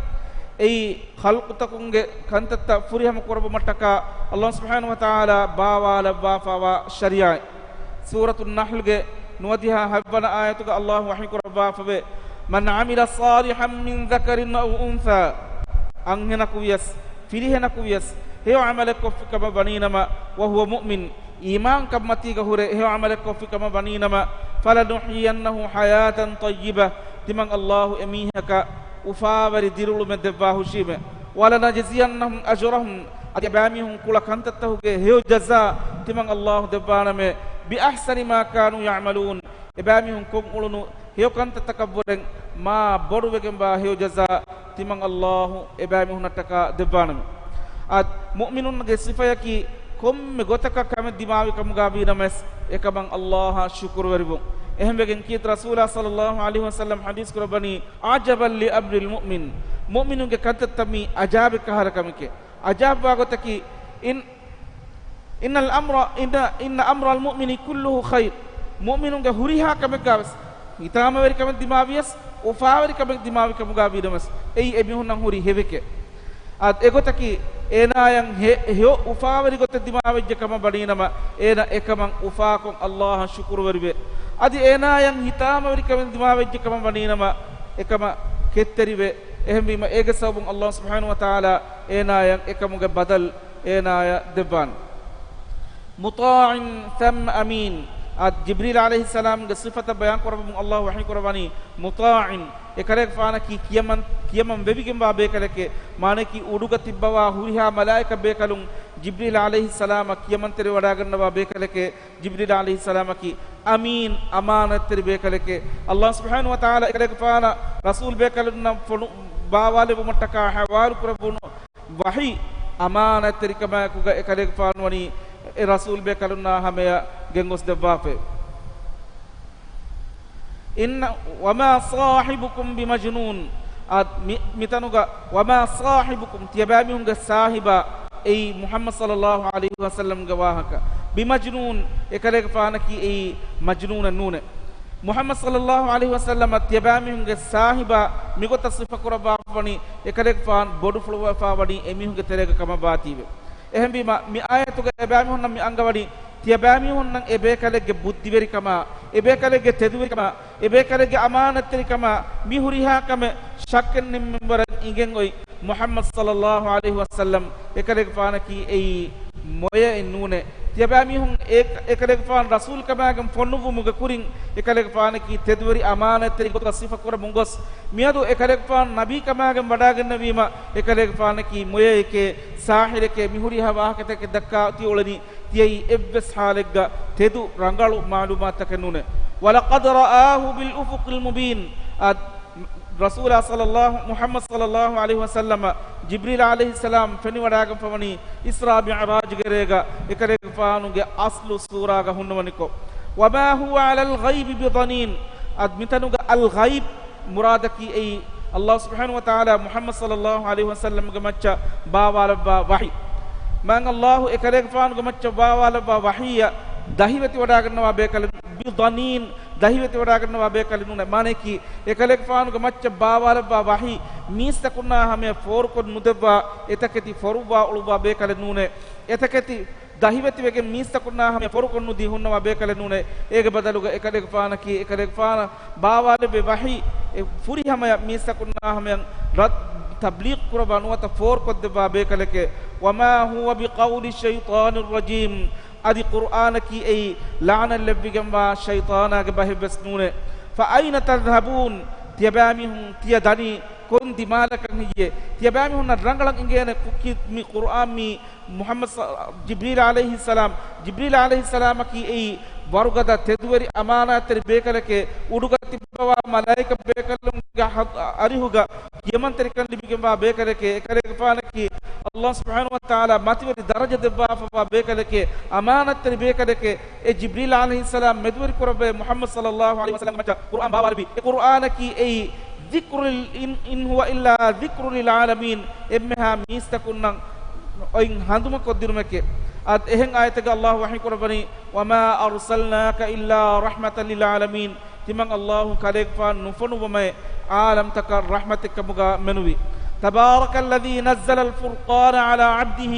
އެއީ ޚަލްޤުތަކުންގެ ކަންތައްތައް ފުރިހަމަ ކުރެއްވުމަށްޓަކާ ﷲ ސުބްޙާނަހޫ ވަތަޢާލާ ބާވާލައްވާފައިވާ ޝަރީޢަތް. ސޫރަތުއް ނަޙްލުގެ ނުވަދިހަ ހަތްވަނަ އާޔަތުގަ ﷲ ވަޙީކުރައްވާފަވޭ، مَنْ عَمِلَ صَالِحًا مِنْ ذَكَرٍ أَوْ أُنْثَىٰ، އަންހެނަކު ވިޔަސް ފިރިހެނަކު ވިޔަސް ހެޔޮ ޢަމަލެއް ކޮށްފި ކަމަށް ވަނީނަމަ، وَهُوَ مُؤْمِنٌ، އީމާންކަންމަތީގަ ހުރެ ހެޔޮ ޢަމަލެއް ކޮށްފި ކަމަށް ވަނީނަމަ، فَلَنُحْيِيَنَّهُ حَيَاةً طَيِّبَةً، ތިމަން ﷲ އެމީހަކަށް އުފާވެރި ދިރިއުޅުމެއް ދެއްވާ ހުށީމެ، وَلَنَجْزِيَنَّهُمْ أَجْرَهُمْ، އަދި އެބައިމީހުން ކުޅަ ކަންތައްތަކުގެ ހެޔޮ ޖަޒާ ތިމަން ﷲ ދެއްވާނަމޭ، بِأَحْسَنِ مَا كَانُوا يَعْمَلُونَ، އެބައިމީހުން ކޮށް އުޅުނު ހެޔޮ ކަންތައްތަކަށްވުރެން މާ ބޮޑުވެގެންވާ ހެޔޮ ޖަޒާ ތިމަން ﷲ އެބައިމީހުންނަށްޓަކާ ދެއްވާނަމޭ. އަދި މުއުމިނުންގެ ސިފަޔަކީ ކޮންމެ ގޮތަކަށް ކަމެއް ދިމާވި ކަމުގަ ވީނަމަވެސް އެކަމަށް ﷲ އަށް ޝުކުރުވެރިވުން. އެހެންވެގެން ކީރިތި ރަސޫލާ ޞައްލައްލާހު ޢަލައިހި ވަސައްލަމް ޙަދީޘް ކުރައްވަނީ، عَجَبًا لِأَمْرِ الْمُؤْمِنِ، މުއުމިނުންގެ ކަންތައްތައް މީ އަޖާބެއް ކަހަލަ ކަމެކޭ. އަޖާބުވާ ގޮތަކީ، إِنَّ، إِنَّ الْأَمْرَ، إِنَّ، إِنَّ أَمْرَ الْمُؤْمِنِ كُلُّهُ خَيْرٌ، މުއުމިނުންގެ ހުރިހާ ކަމެއްގަވެސް، ހިތާމަވެރި ކަމެއް ދިމާވިޔަސް، އުފާވެރި ކަމެއް ދިމާވި ކަމުގަ ވީނަމަވެސް، އެއީ އެމީހުންނަށް ހުރި ހެވެކޭ. އަދި އެގޮތަކީ، އޭނާޔަށް ހެ-، ހެޔޮ އުފާވެރި ގޮތެއް ދިމާވެއްޖެ ކަމަށް ވަނީނަމަ، އޭނަ އެކަމަށް އުފާކޮށް ﷲ އަށް ޝުކުރުވެރިވޭ. އަދި އޭނާޔަށް ހިތާމަވެރި ކަމެއް ދިމާވެއްޖެ ކަމަށް ވަނީނަމަ، އެކަމަށް ކެތްތެރިވޭ. އެހެންވީމަ، އޭގެ ސަބަބުން ﷲ ސުބްޙާނަހޫ ވަތަޢާލާ އޭނާޔަށް އެކަމުގެ ބަދަލު އޭނާޔަށް ދެއްވާނެ. مُطَاعٍ ثَمَّ أَمِينٍ. އަދި ޖިބްރީލް ޢަލައިހިއްސަލާމްގެ ސިފަތައް ބަޔާން ކުރައްވަމުން ﷲ ވަޙީ ކުރައްވަނީ، مُطَاعٍ، އެކަލޭގެފާނަކީ ކިޔަމަން، ކިޔަމަން ވެވިގެންވާ ބޭކަލެކޭ. މާނައަކީ އުޑުގަ ތިއްބަވާ ހުރިހާ މަލާއިކަ ބޭކަލުން ޖިބްރީލް ޢަލައިހިއްސަލާމަށް ކިޔަމަންތެރިވެވަޑައިގަންނަވާ ބޭކަލެކޭ. ޖިބްރީލް ޢަލައިހިއްސަލާމަކީ އަމީން، އަމާނަތްތެރި ބޭކަލެކޭ. ﷲ ސުބްޙާނަހޫ ވަތަޢާލާ އެކަލޭގެފާނަށް ރަސޫލް ބޭކަލުންނަށް ފޮނު ބާވާލެއްވުމަށްޓަކާ ޙަވާލު ކުރެއްވުނު ވަޙީ އަމާނަތްތެރިކަމާއެކުގަ އެކަލޭގެފާނު ވަނީ އެ ރަސޫލް ބޭކަލުންނާ ހަމަޔަށް ގެންގޮސްދެއްވާފައެވެ. إِنَّ، وَمَا صَاحِبُكُم بِمَجْنُونٍ. އަދި މި، މިތަނުގަ، وَمَا صَاحِبُكُم، ތިޔަބައިމީހުންގެ ސާހިބާ، އެއީ މުޙައްމަދު ޞައްލައްލާހު ޢަލައިހި ވަސައްލަމްގެ ވާހަކަ، بِمَجْنُونٍ، އެކަލޭގެފާނަކީ އެއީ މަޖްނޫނެއް ނޫނޭ. މުޙައްމަދު ޞައްލައްލާހު ޢަލައިހި ވަސައްލަމަށް ތިޔަބައިމީހުންގެ ސާހިބާ މިގޮތަށް ސިފަކުރައްވާފަވަނީ، އެކަލޭގެފާނު ބޮޑުފުޅުވެފަވަނީ އެމީހުންގެ ތެރޭގަ ކަމަށްވާތީވެ. އެހެންވީމަ، މި އާޔަތުގަ އެބައިމީހުންނަށް މި އަންގަވަނީ، ތިޔަބައިމީހުންނަށް އެބޭކަލެއްގެ ބުއްދިވެރިކަމާ، އެބޭކަލެއްގެ ތެދުވެރިކަމާ، އެބޭކަލެއްގެ އަމާނަތްތެރިކަމާ، މި ހުރިހާ ކަމެއް ޝައްކެއް ނިންމެންވަރަށް އިނގެން އޮތް މުޙައްމަދު ޞައްލައްލާހު ޢަލައިހި ވަސައްލަމް އެކަލޭގެފާނަކީ އެއީ މޮޔައެއް ނޫނޭ. ތިޔަބައިމީހުން އެ، އެކަލޭގެފާނު ރަސޫލްކަމާގެން ފޮނުއްވުމުގެ ކުރިން އެކަލޭގެފާނަކީ ތެދުވެރި އަމާނަތްތެރި ގޮތުގަ ސިފަކުރަމުން ގޮސް، މިއަދު އެކަލޭގެފާނު ނަބީކަމާގެން ވަޑައިގެންނެވީމަ، އެކަލޭގެފާނަކީ މޮޔައެކޭ، ސާޙިރެކޭ، މި ހުރިހާ ވާހަކަތަކެއް ދައްކާ ތިއުޅެނީ ތިޔައީ އެއްވެސް ޙާލެއްގަ ތެދު ރަނގަޅު މަޢުލޫމާތުތަކެއް ނޫނޭ. وَلَقَدْ رَآهُ بِالْأُفُقِ الْمُبِينِ. އަދި ރަސޫލާ ޞައްލައްލާހު، މުޙައްމަދު ޞައްލައްލާހު ޢަލައިހި ވަސައްލަމަށް ޖިބްރީލް ޢަލައިހިއްސަލާމް ފެނިވަޑައިގެންފަވަނީ އިސްރާ މިޢުރާޖުގެ ރޭގަ އެކަލޭގެފާނުގެ އަޞްލު ސޫރާގަ ހުންނަވަނިކޮށް. وَمَا هُوَ عَلَى الْغَيْبِ بِضَنِينٍ. އަދި މިތަނުގަ އަލްޣައިބް މުރާދަކީ އެއީ، ﷲ ސުބްޙާނަހޫ ވަތަޢާލާ މުޙައްމަދު ޞައްލައްލާހު ޢަލައިހި ވަސައްލަމްގެ މައްޗަށް ބާވާލައްވާ ވަޙީ. މާތް ﷲ އެކަލޭގެފާނުގެ މައްޗަށް ބާވާލައްވާ ވަޙީއަށް ދަހިވެތިވަޑައިގަންނަވާ ބޭކަލެއް، ބިޟަނީން، ދަހިވެތިވަޑައިގަންނަވާ ބޭކަލެއް ނޫނޭ. މާނައަކީ، އެކަލޭގެފާނުގެ މައްޗަށް ބާވާލައްވާ ވަޙީ މީސްތަކުންނާ ހަމަޔަށް ފޯރުކޮށް ނުދެއްވާ، އެތަކެތި ފޮރުއްވާ އުޅުއްވާ ބޭކަލެއް ނޫނޭ. އެތަކެތި ދަހިވެތިވެގެން މީސްތަކުންނާ ހަމަޔަށް ފޯރުކޮށްނުދީ ހުންނަވާ ބޭކަލެއް ނޫނޭ. އޭގެ ބަދަލުގަ އެކަލޭގެފާނަކީ، އެކަލޭގެފާނަށް ބާވާލެއްވި ވަޙީ އެ ފުރިހަމަޔަށް މީސްތަކުންނާ ހަމަޔަށް ރައް-، ތަބްލީޣު ކުރައްވާ ނުވަތަ ފޯރުކޮށްދެއްވާ ބޭކަލެކޭ. وما هو بقول الشيطان الرجيم. އަދި ޤުރްއާނަކީ އެއީ ލަޢުނަތް ލެއްވިގެންވާ ޝައިޠާނާގެ ބަހެއްވެސް ނޫނޭ. فأين تذهبون؟ ތިޔަބައިމީހުން ތިޔަ ދަނީ ކޮން ދިމާލަކަށް ހެއްޔޭ؟ ތިޔަބައިމީހުންނަށް ރަނގަޅަށް އިނގޭނެ ކު-، ކި-، މި ޤުރްއާން މީ މުޙައްމަދު ޞަ-، ޖިބްރީލް ޢަލައިހިއްސަލާމް، ޖިބްރީލް ޢަލައިހިއްސަލާމަކީ އެއީ ވަރުގަދަ ތެދުވެރި އަމާނާތްތެރި ބޭކަލެކޭ، އުޑުގަ ތިއްބަވާ މަލާއިކަ ބޭކަލުންގެ ހަ-، އަރިހުގަ ކިޔަމަންތެރިކަން ލިބިގެންވާ ބޭކަލެކޭ، އެކަލޭގެފާނަކީ ﷲ ސުބްޙާނަހޫ ވަތަޢާލާ މަތިވެރި ދަރަޖަ ދެއްވާފަވާ ބޭކަލެކޭ، އަމާނާތްތެރި ބޭކަލެކޭ، އެ ޖިބްރީލް ޢަލައިހިއްސަލާމް މެދުވެރި ކުރައްވައޭ މުޙައްމަދު ޞައްލައްލާހު ޢަލައިހި ވަސައްލަމް މައްޗަށް ޤުރްއާން ބާވާލެއްވި. އެ ޤުރްއާނަކީ އެއީ ذكر ال-، إن، إن هو إلا ذكر للعالمين. އެންމެހާ މީސްތަކުންނަށް އޮތް ހަނދުމަކޮށްދިނުމެކޭ. އަދި އެހެން އާޔަތެއްގަ ﷲ ވަޙީ ކުރައްވަނީ، وما أرسلناك إلا رحمة للعالمين. ތިމަން ﷲ ކަލޭގެފާނު ނުފޮނުއްވަމޭ ޢާލަމްތަކަށް ރަޙްމަތެއްކަމުގަ މެނުވީ. تبارك الذي نزل الفرقان على عبده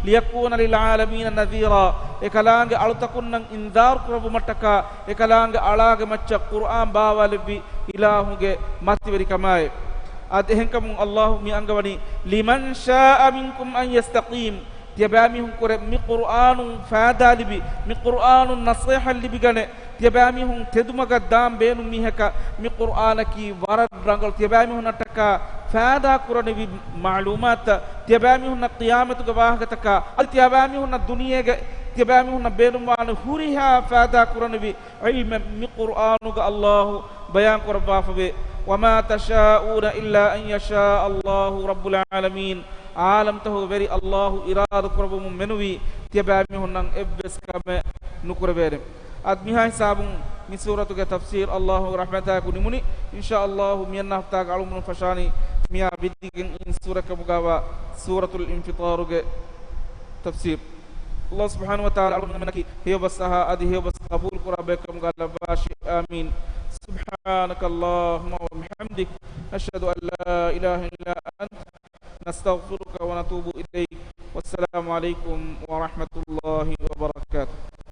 ليكون للعالمين نذيرا. އެކަލާނގެ އަޅުތަކުންނަށް އިންޒާރު ކުރެއްވުމަށްޓަކާ، އެކަލާނގެ އަޅާގެ މައްޗަށް ޤުރްއާން ބާވާލެއްވި އިލާހުގެ މަތިވެރިކަމާއި. އަދި އެހެންކަމުން ﷲ މި އަންގަވަނީ، لمن شاء منكم أن يستقيم. ތިޔަބައިމީހުންކުރެ މި ޤުރްއާނުން ފައިދާ ލިބި، މި ޤުރްއާނުން ނަޞޭޙަތް ލިބިގަނެ، ތިޔަބައިމީހުން ތެދުމަގަށް ދާން ބޭނުން މީހަކަށް މި ޤުރްއާނަކީ ވަރަށް ރަނގަޅު. ތިޔަބައިމީހުންނަށްޓަކާ ފައިދާ ކުރަނިވި މަޢުލޫމާތު، ތިޔަބައިމީހުންނަށް ޤިޔާމަތުގެ ވާހަކަތަކާ، އަދި ތިޔަބައިމީހުންނަށް ދުނިޔޭގެ ތިޔަބައިމީހުންނަށް ބޭނުންވާނެ ހުރިހާ ފައިދާ ކުރަނިވި ޢިލްމެއް މި ޤުރްއާނުގަ ﷲ ބަޔާން ކުރައްވާފަވޭ. وما تشاءون إلا أن يشاء الله رب العالمين. ޢާލަމްތަހުގެ ވެރި ﷲ އިރާދަ ކުރެއްވުމުން މެނުވީ ތިޔަބައިމީހުންނަށް އެއްވެސް ކަމެއް ނުކުރެވޭނެ. އަދި މިހާ ހިސާބުން މި ސޫރަތުގެ ތަފްސީރު ﷲގެ ރަޙްމަތާއެކު ނިމުނީ. އިންޝާﷲ މިއަންނަ ހަފްތާގެ އަޅުގަނޑު ފަށާނީ މިއާ ވިއްދިގެން އިން ސޫރަތް ކަމުގައިވާ ސޫރަތުލް އިންފިޠާރުގެ ތަފްސީރު. ﷲ ސުބްޙާނަހޫ ވަތަޢާލާ އަޅުގަނޑުމެންނަކީ ހެޔޮބަސް އަހާ އަދި ހެޔޮބަސް ޤަބޫލު ކުރާ ބައެއްކަމުގަ ލައްވާށި. އާމީން. سبحانك اللهم وبحمدك، نشهد أن لا إله إلا أنت، نستغفرك ونتوب إليك. والسلام عليكم ورحمة الله وبركاته.